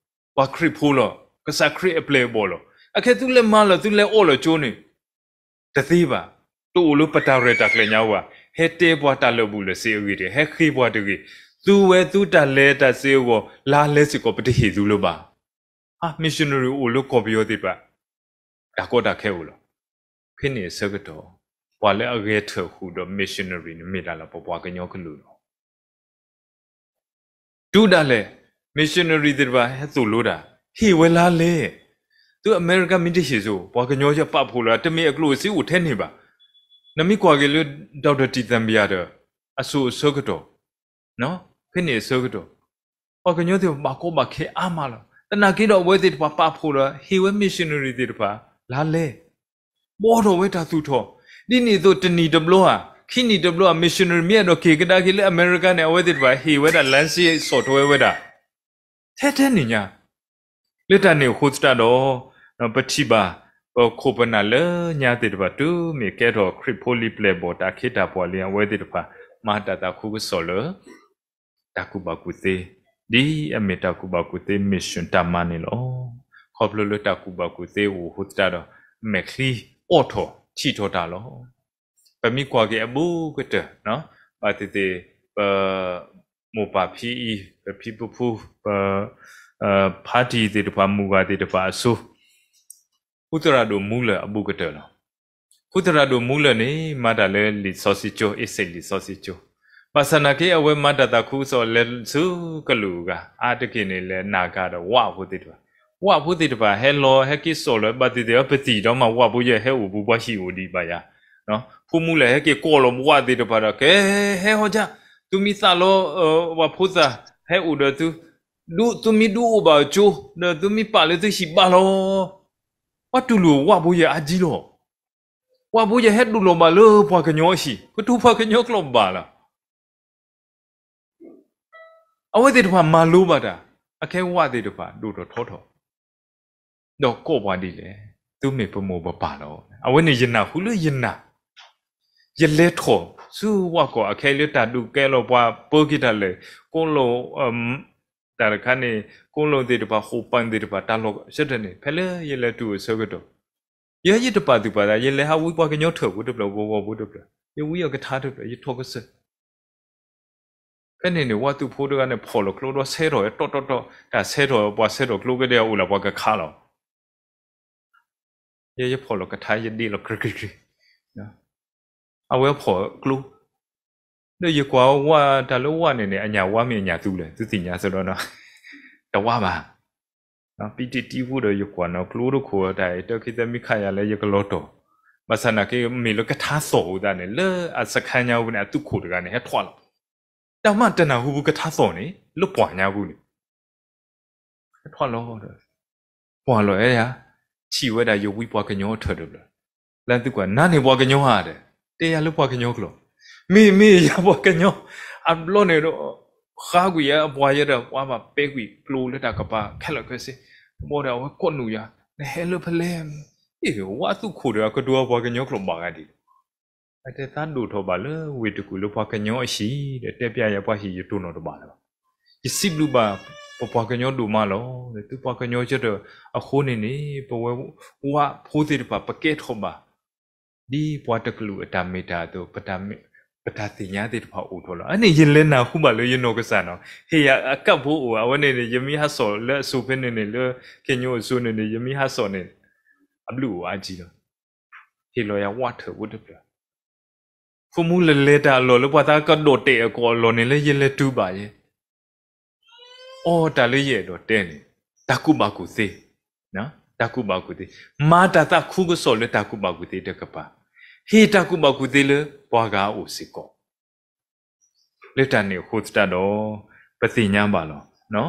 ပှၤခရံာ်ဖိလီၤ. ကစၢ်ခရံာ်အပျဲၢ်အဘီၣ်လီၤ. အခဲသုလဲၤမၤလီၤ သုလဲၤအီၣ်လီၤကၠိန့ၣ် တသ့ဘၣ်. တအိၣ်လၢပတၢ်ရဲၣ်တၢ်ကျဲၤညါဘၣ်. ဟဲတဲပှၤတၢ်လၢာ်ဘူၣ်လၢာ်စ့အဂ့ၢ်တဂ့ၤ, ဟဲဃ့ပှၤတဂ့ၤ, သုဝဲသုတၢ်လဲၤတၢ်စ့အဂီၢ် လါလဲစ့ၢ်ကီး ပတဟ့ၣ်သုလၢၤဘၣ်. ဟါ missionary အိၣ်လၢကီၢ်ပယီၤသ့ၣ်တဖၣ် တၢ်ကီတၢ်ခဲအိၣ်လီၤ. ဖဲန့ၣ်အဆၢကတီၢ် ပှၤလၢအဂဲၤထၢၣ်ဃုာ်ဒီး missionary န့ၣ် မ့ၢ်တၢ်လၢပပှၤကညီကလုာ်လီၤ. တုၤဒၣ်လဲာ် missionary သ့ၣ်တဖၣ်ဟဲသိၣ်လိတၢ်, ဟ့ၣ်ဝဲလါလဲ, သုအမဲရကၤမ့ၢ်တဟ့ၣ်စိ ပှၤကညီယပာ်ဖှိၣ်လၢၤ တမ့ၢ်အကျိၣ်အစ့အိၣ်ထဲန့ၣ်ဘၣ်. နမ့ၢ်ကွၢ်က့ၤလၢ Doctor တံၢ်သံဘံယၤဒီး အစိၤအဆၢကတီၢ်, ဖဲန့ၣ်အဆၢကတီၢ် ပှၤကညီသ့ၣ်တဖၣ်ဘၣ်ကီဘၣ်ခဲအါမးလီၤ. သနာ်က့ဒီးအဝဲသ့ၣ်တဖၣ်ပာ်ဖှိၣ်လၢၤ ဟ့ၣ်ဝဲ missionary သ့ၣ်တဖၣ် လါလဲ ဘီထီၣ်ဝဲတၢ်သူၣ်ထီၣ်, ဒ်န့ၣ်အသိးတနံၣ်တဘျီဧါ, ခံနံၣ်တဘျီဧါ missionary မ့ၢ်အဲၣ်ဒိးက့ၤကဒါက့ၤလၢအမဲရကၤန့ၣ် အဝဲသ့ၣ်တဖၣ်ဟ့ၣ်ဝဲဒၣ် လါစ့ စိာ်ထွဲဝဲဒၣ် ထဲထဲန့ၣ်ညါ, လၢတၢ်န့ၣ်အဃိသတးဒီး ပထံၣ်ဘၣ် ပခိၣ်ပနၢ်လၢညါသ့ၣ်တဖၣ် တုၤမ့ၢ်ကဲထီၣ်ခရံာ်ဖိလံပျဲၢ်ဘီၣ် တၢ်ခ့တၢ်ပှၤလံ အဝဲသ့ၣ်တဖၣ် မၤတၢ်သးခုကစီၣ်လၢ တၢ်ကူၣ်ဘၣ်ကူၣ်သ့, ဒ်အမ့ၢ်တၢ်ကူၣ်ဘၣ်ကူၣ်သ့ mission တၢ်မၤန့ၣ်လီၤ. ခီဖျိလၢတၢ်ကူၣ်ဘၣ်ကူၣ်သ့အဃိသတးဒီး မဲာ်ချံအီၣ်ထီၣ်ထံၣ်ထီၣ်တၢ်လီၤ. ပမ့ၢ်ကွၢ်က့ၤအဘူးကတၢၢ်, ဘၣ်သ့ၣ်သ့ၣ် ပ မိၢ်ပၢ်ဖံအံၤ ပဖံပဖု ပ ဖါတံၢ်သ့ၣ်တဖၣ် မုၢ်ဂၤသ့ၣ်တဖၣ်အစိၤ ဟူသရၣ်ဒိၣ်မူလၢာ်အဘူးကတၢၢ်လီၤ. ဟူသရၣ်ဒိၣ်မူလၢာ်န့ၣ် မၤတၢ်လၢလံာ်စီဆှံကၠိ, အ့စ့ၣ်လံာ်စီဆှံကၠိ, ဘၣ်ဆၣ်နာ်က့ အဝဲမၤတၢ်သးခုကစီၣ်လဲၤဆူကလုာ်အဂၤ အါတက့ၢ်န့ၣ် လဲၤနၤဂၤဒီးဝၣ်ဖိသ့ၣ်တဖၣ်, ဝၣ်ဖိသ့ၣ်တဖၣ် ဟဲလီၤဟဲက့ၤစိာ်လီၤ ဘၣ်သ့ၣ်သ့ၣ် ပသံၣ်ဒီးမၤဝၣ်ဖိယဲၢ် ဟဲအိၣ်ဘူးပှၤဟံၣ်အိၣ်ဒံးဘၣ်ယၤ, ဖိမူလၢာ်ဟဲက့ၤကိးလီၤဝၣ်သ့ၣ်တဖၣ်ဒီး ကဲ ဟဲဟီၣ်ကၢ်, သုမ့ၢ်သးလီၤ ဝၣ်ဖိသၣ် ဟဲအိၣ်ဒီးသု, ဒုး သုမ့ၢ်ဒုးအိၣ်ဘၣ်ကၠိ ဒီးသုမ့ၢ်ပာ်လၢသုဟံၣ်ဘၣ်လီၤ. ပှၤတူၢ်လိာ်ဝၣ်ဖိယဲၢ်အါကံလီၤ. ဝၣ်ဖိယဲၢ်ဟဲဒိၣ်လီၤဘၣ်လၢပှၤကညီအဟံၣ် ကတိၤပှၤကညီကျိာ်ဘၣ်လီၤ. အဝဲသ့ၣ်တဖၣ်မၤလိဘၣ်တၢ်, အခဲဝၣ်သ့ၣ်တဖၣ်ဒိၣ်ထီၣ်ထီထီၣ်, ဒီးကိးပှၤဒ်လဲၣ်, သုမ့ၢ်ပမိၢ်ပပၢ်လီၤ. အဝဲန့ၣ်ယနၢ်ဟူလၢယနၢ်, ယလဲၤထီၣ်ဆူဝၣ်ကီၢ် အခဲလၢတၢ်ဒုးကဲလီၤပှၤပၢက့ၤတၢ်လၢာ်, ကိးလိာ် တၢ်တခါန့ၣ် ကိးလိာ်သ့ၣ်တဖၣ် ဃိာ်ပၢၣ်သ့ၣ်တဖၣ် တၢ်လီၢ်ဆၢထၢၣ်န့ၣ် ဖဲလၢယလဲၤတုၤအဆၢကတီၢ်, ယဲယတပာ်သူၣ်ပာ်သး ယလဲၤဟးဝံပှၤကညီထၢၣ်ဖိတဖျၢၣ် ဂီၤဂီၤဖိတဖျၢၣ် ယဝံအကထါတဖျၢၣ် ယထီၣ်ကစၢၢ် ဖဲန့ၣ်န့ၣ် ဝၣ်သုးဖိတဂၤန့ၣ် ဖီၣ်လီၤကျိဒီးဆဲးထီၣ်ဝဲ တီၢ်တီၢ်တီၢ်, တၢ်ဆဲးထီၣ် ပှၤဆဲးထီၣ်ကျိကဒဲ အိၣ်လၢပှၤကခါလီၤ. ယဲယဖီၣ်လီၤကထါ ယဒ့လီၤ ကြ့ကြ့ကြ့, အဝဲဖီၣ်ကျိ, ဒီးယကွၢ်ဝဲတၢ်လၢဝၣ်န့ၣ်န့ၣ် အညၣ်ဝါမ့ၢ်အညၣ်သူလဲၣ် သုသ့ၣ်ညါစ့ၢ်ကီးနီၤ, တဝါဘၣ်. ပံတံတံဖိဒီးယကွၢ်နီၤ ကျိတခိၣ်တၢ်အံၤ တၢ်ခံသၢမံၤခါယၤလၢယကလီၤတီၢ်, ဘၣ်ဆၣ်နာ်က့ မ့ၢ်လၢကထါသီၣ်အဃိသတးန့ၣ် လၢအစခါညါပူၤန့ၣ် အသုးခိၣ်တဂၤန့ၣ် ဟဲထွဲလီၤ. တၢ်မၤတနၢ်ဟူပူၤကထါသီၣ်န့ၣ် လၢပှၢ်ညါပူၤန့ၣ် ဟဲထွဲလီၤဒီး ကွၢ်လီၤအဲယၤ, ထံၣ်ဝဲဒၣ်ယဝံပှၤကညီထၢၣ်တဖျၢၣ်, လၢသုကွၢ် နၤန့ၣ်ပှၤကညီဧါဒီး တဲယၤလၢပှၤကညီကျိာ်, မ့ၢ်မ့ၢ်ယၤပှၤကညီ, အဘျီန့ၣ်ဒီး ဃါကွံာ်ယဲအပှၤယဲဒီး ပှၤဘၣ်ပဲကွံာ်ကျိလၢတၢ်ကပၤခဲလၢာ်ခဲဆ့, ဘၣ်ဒီးအဝဲကိးနုာ်ယၤ, နဟဲလၢဖဲလဲၣ်, အ့ၣ် ဝၣ်သုးခိၣ်ဒီး အကတိၤပှၤကညီကျိာ်ဘၣ်ဂၤဒ်လဲၣ် အတဲသးဒိၣ်ထီၣ်ဘၣ်လၢဝ့ၢ်တကူၣ်လၢပှၤကညီအဟံၣ်ဒီး တဲပျဲယၤပှၤဟံၣ်ယတိၢ်နီၣ်တဘၣ်လၢၤဘၣ်. ယစံးဘျုးဘၣ်ပပှၤကညီဒိၣ်မးလီၤ. သုပှၤကညီကၢ်တၢၢ်အဃိန့ၣ်န့ၣ် ပဝဲဝၣ်ဖိသ့ၣ်တဖၣ် ပကဲထီၣ်ဘၣ် ဒ်ပှၤတကလုာ်အတၢ်မ့ၢ်တၢ်တီ ပတၢ်သ့ၣ်ညါသ့ၣ်တဖၣ်အိၣ်ထီၣ်လီၤ. အန့ၣ်ယလဲၤနၢ်ဟူဘၣ်လၢယနီၢ်ကစၢ်နီၤ, ဟ့ၣ်ယၤအကပ်ၢ်ဖိအိၣ် အဝဲန့ၣ်န့ၣ် ယမ့ၢ်ဟးစိာ်လၢအစိၤဖဲန့ၣ်န့ၣ် လၢခ့ညိအစိၤန့ၣ်န့ၣ် ယမ့ၢ်ဟးစိာ်န့ၣ် အဘျုးအိၣ်အါကံလီၤ. ဟ့ၣ်လီၤယၤဝၣ်ထၢၣ်ဖိတဖျၢၣ်, ဖိမူလၢလဲၤတၢ်အလီၢ်လၢပှၤသးကဒီးတဲာ်အကိာ်အလီၢ်န့ၣ်လၢယလဲၤတုၤဘၣ်ယဲ အီ တၢ်လၢယအဲၣ်ဒိးတဲန့ၣ် တၢ်ကူၣ်ဘၣ်ကူၣ်သ့, တၢ်ကူၣ်ဘၣ်ကူၣ်သ့, မၤတၢ်သးခုကစီၣ်လၢတၢ်ကူၣ်ဘၣ်ကူၣ်သ့တကပၤ, ဟ့ၣ်တၢ်ကူၣ်ဘၣ်ကူၣ်သ့လၢပှၤဂၤအအိၣ်စ့ၢ်ကီး. လၢတၢ်န့ၣ်အဃိသတးဒီး ပသ့ၣ်ညါဘၣ်လီၤ.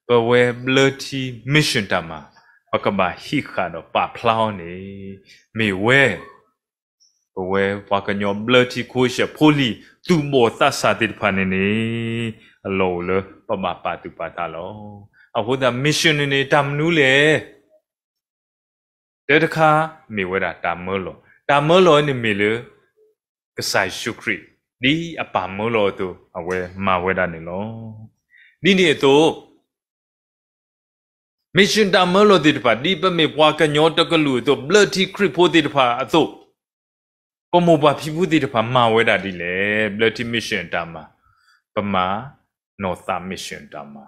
ပဝဲဘျၢထံ mission တၢ်မၤ ပကဘၣ်ဟံးဃာ်ဒီးပာ်ဖျါအီၤန့ၣ် မ့ၢ်ဝဲ ပဝဲပှၤကညီဘျၢထံ ခိၣ်ဆဲးဖိလံၤ သူၣ်ဘီၣ်သးစၢ်သ့ၣ်တဖၣ်န့ၣ်န့ၣ် အလီၢ်အိၣ်လၢပဘၣ်ပာ်သူၣ်ပာ်သးလီၤ. အဃိသတး mission န့ၣ်န့ၣ် တၢ်မနုၤလဲၣ်. တၢတခါ မ့ၢ်ဝဲဒၣ်တၢ်မၢလီၤ. တၢ်မၢလီၤန့ၣ်မ့ၢ်လၢ ကစၢ်ယ့ၣ်ၡူးခရံာ် ဒ်အပၢ်မၢလီၤအသိး အဝဲမၤဝဲဒၣ်န့ၣ်လီၤ. ဒ်န့ၣ်အသိး mission တၢ်မၢလီၤသ့ၣ်တဖၣ် ဒ်ပမ့ၢ်ပှၤကညီတကလုာ်အသိး ဘျၢထံခရံာ်ဖိသ့ၣ်တဖၣ်အသိး ပမိၢ်ပှၢ်ဖံဖုသ့ၣ်တဖၣ်မၤဝဲဒၣ်ဒ်လဲၣ်. ဘျၢထံ mission တၢ်မၤ, ပမၤနီၢ်သး mission တၢ်မၤ,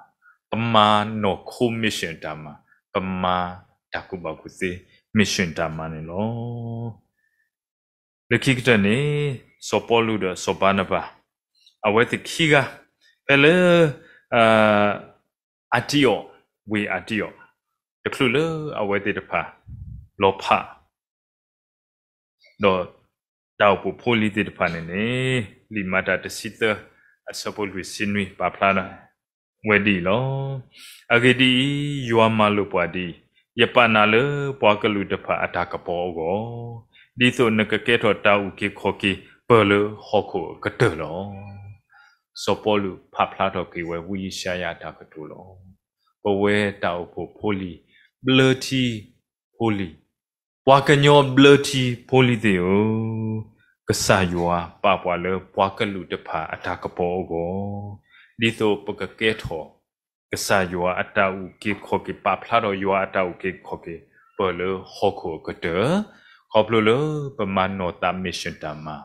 ပမၤနီၢ်ခိ mission တၢ်မၤ, ပမၤတၢ်ကူၣ်ဘၣ်ကူၣ်သ့ mission တၢ်မၤန့ၣ်လီၤ. လၢခံကတၢၢ်န့ၣ် စီၤပီလူးဒီးစီၤဘၤနဘၤ အဝဲသ့ၣ်ခံဂၤ ဖဲလၢ အၤတံအီၣ်, ဝ့ၢ်အၤတံအီၣ် တချုးလၢအဝဲသ့ၣ်တဖၣ် လီၤဖး ဒီးတၢ်အိၣ်ဖှိၣ်ဖိလံၤသ့ၣ်တဖၣ်န့ၣ်န့ၣ် လံာ်မၤတၢ်တဆံသၢ အဆၢဖိလွံၢ်ဆံနွံ ပာ်ဖျါဝဲဒ်အံၤလီၤ. အဂ့ၢ်ဒ်အံၤ, ယွၤမၤလိာ်ပှၤဒ်အံၤ, ယပာ်နၤလၢပှၤကလုာ်တဖၣ်အတၢ်ကပီၤအဂီၢ်, ဒ်သိးနကကဲထီၣ်တၢ်အုၣ်က့ၤခီၣ်က့ၤပၢၢ်လၢဟီၣ်ခိၣ်အကတၢၢ်လီၤ. စီၤပီလူးဖးဖျါထီၣ်က့ၤဝဲဝံယၡါယၤအတၢ်ကတိၤလီၤ. ပဝဲတၢ်အိၣ်ဖှိၣ်ဖိလံၤ, ဘျၢထံဖိလံၤ, ပှၤကညီဘျၢထံဖိလံၤသ့ၣ်ဧၢ, ကစၢ်ယွၤပာ်ပှၤလၢပှၤကလုာ်တဖၣ်အတၢ်ကပီၤအဂီၢ်, ဒ်သိးပကကဲထီၣ် ကစၢ်ယွၤအတၢ်အုၣ်က့ၤခီၣ်က့ၤ, ပာ်ဖျါထီၣ်ယွၤအတၢ်အုၣ်က့ၤခီၣ်က့ၤ ပၢၢ်လၢဟီၣ်ခိၣ်အကတၢၢ်, ခီဖျိလၢပမၤနီၢ်သး mission တၢ်မၤ,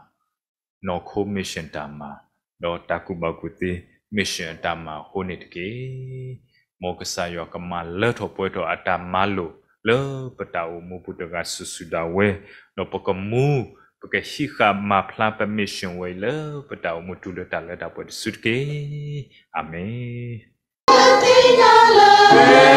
နီၢ်ခိ mission တၢ်မၤ, ဒီးတၢ်ကူၣ်ဘၣ်ကူၣ်သ့ mission တၢ်မၤအဃိန့ၣ်တက့ၢ်. မ်ကစၢ်ယွၤကမၤလၢထီၣ်ပှဲၤထီၣ်အတၢ်မၤလိာ်လၢပတၢ်အိၣ်မူပူၤတဂၤစုာ်စုာ်ဒၣ်ဝဲ, ဒီးပကမူ ပကဟံးဃာ်မၤဖျါပ mission ဝဲအံၤလၢပတၢ်အိၣ်မူတုၤလၢတၢ်လၢတၢ်ပှဲၤတစုတက့ၢ်. အၤမ့ၣ်.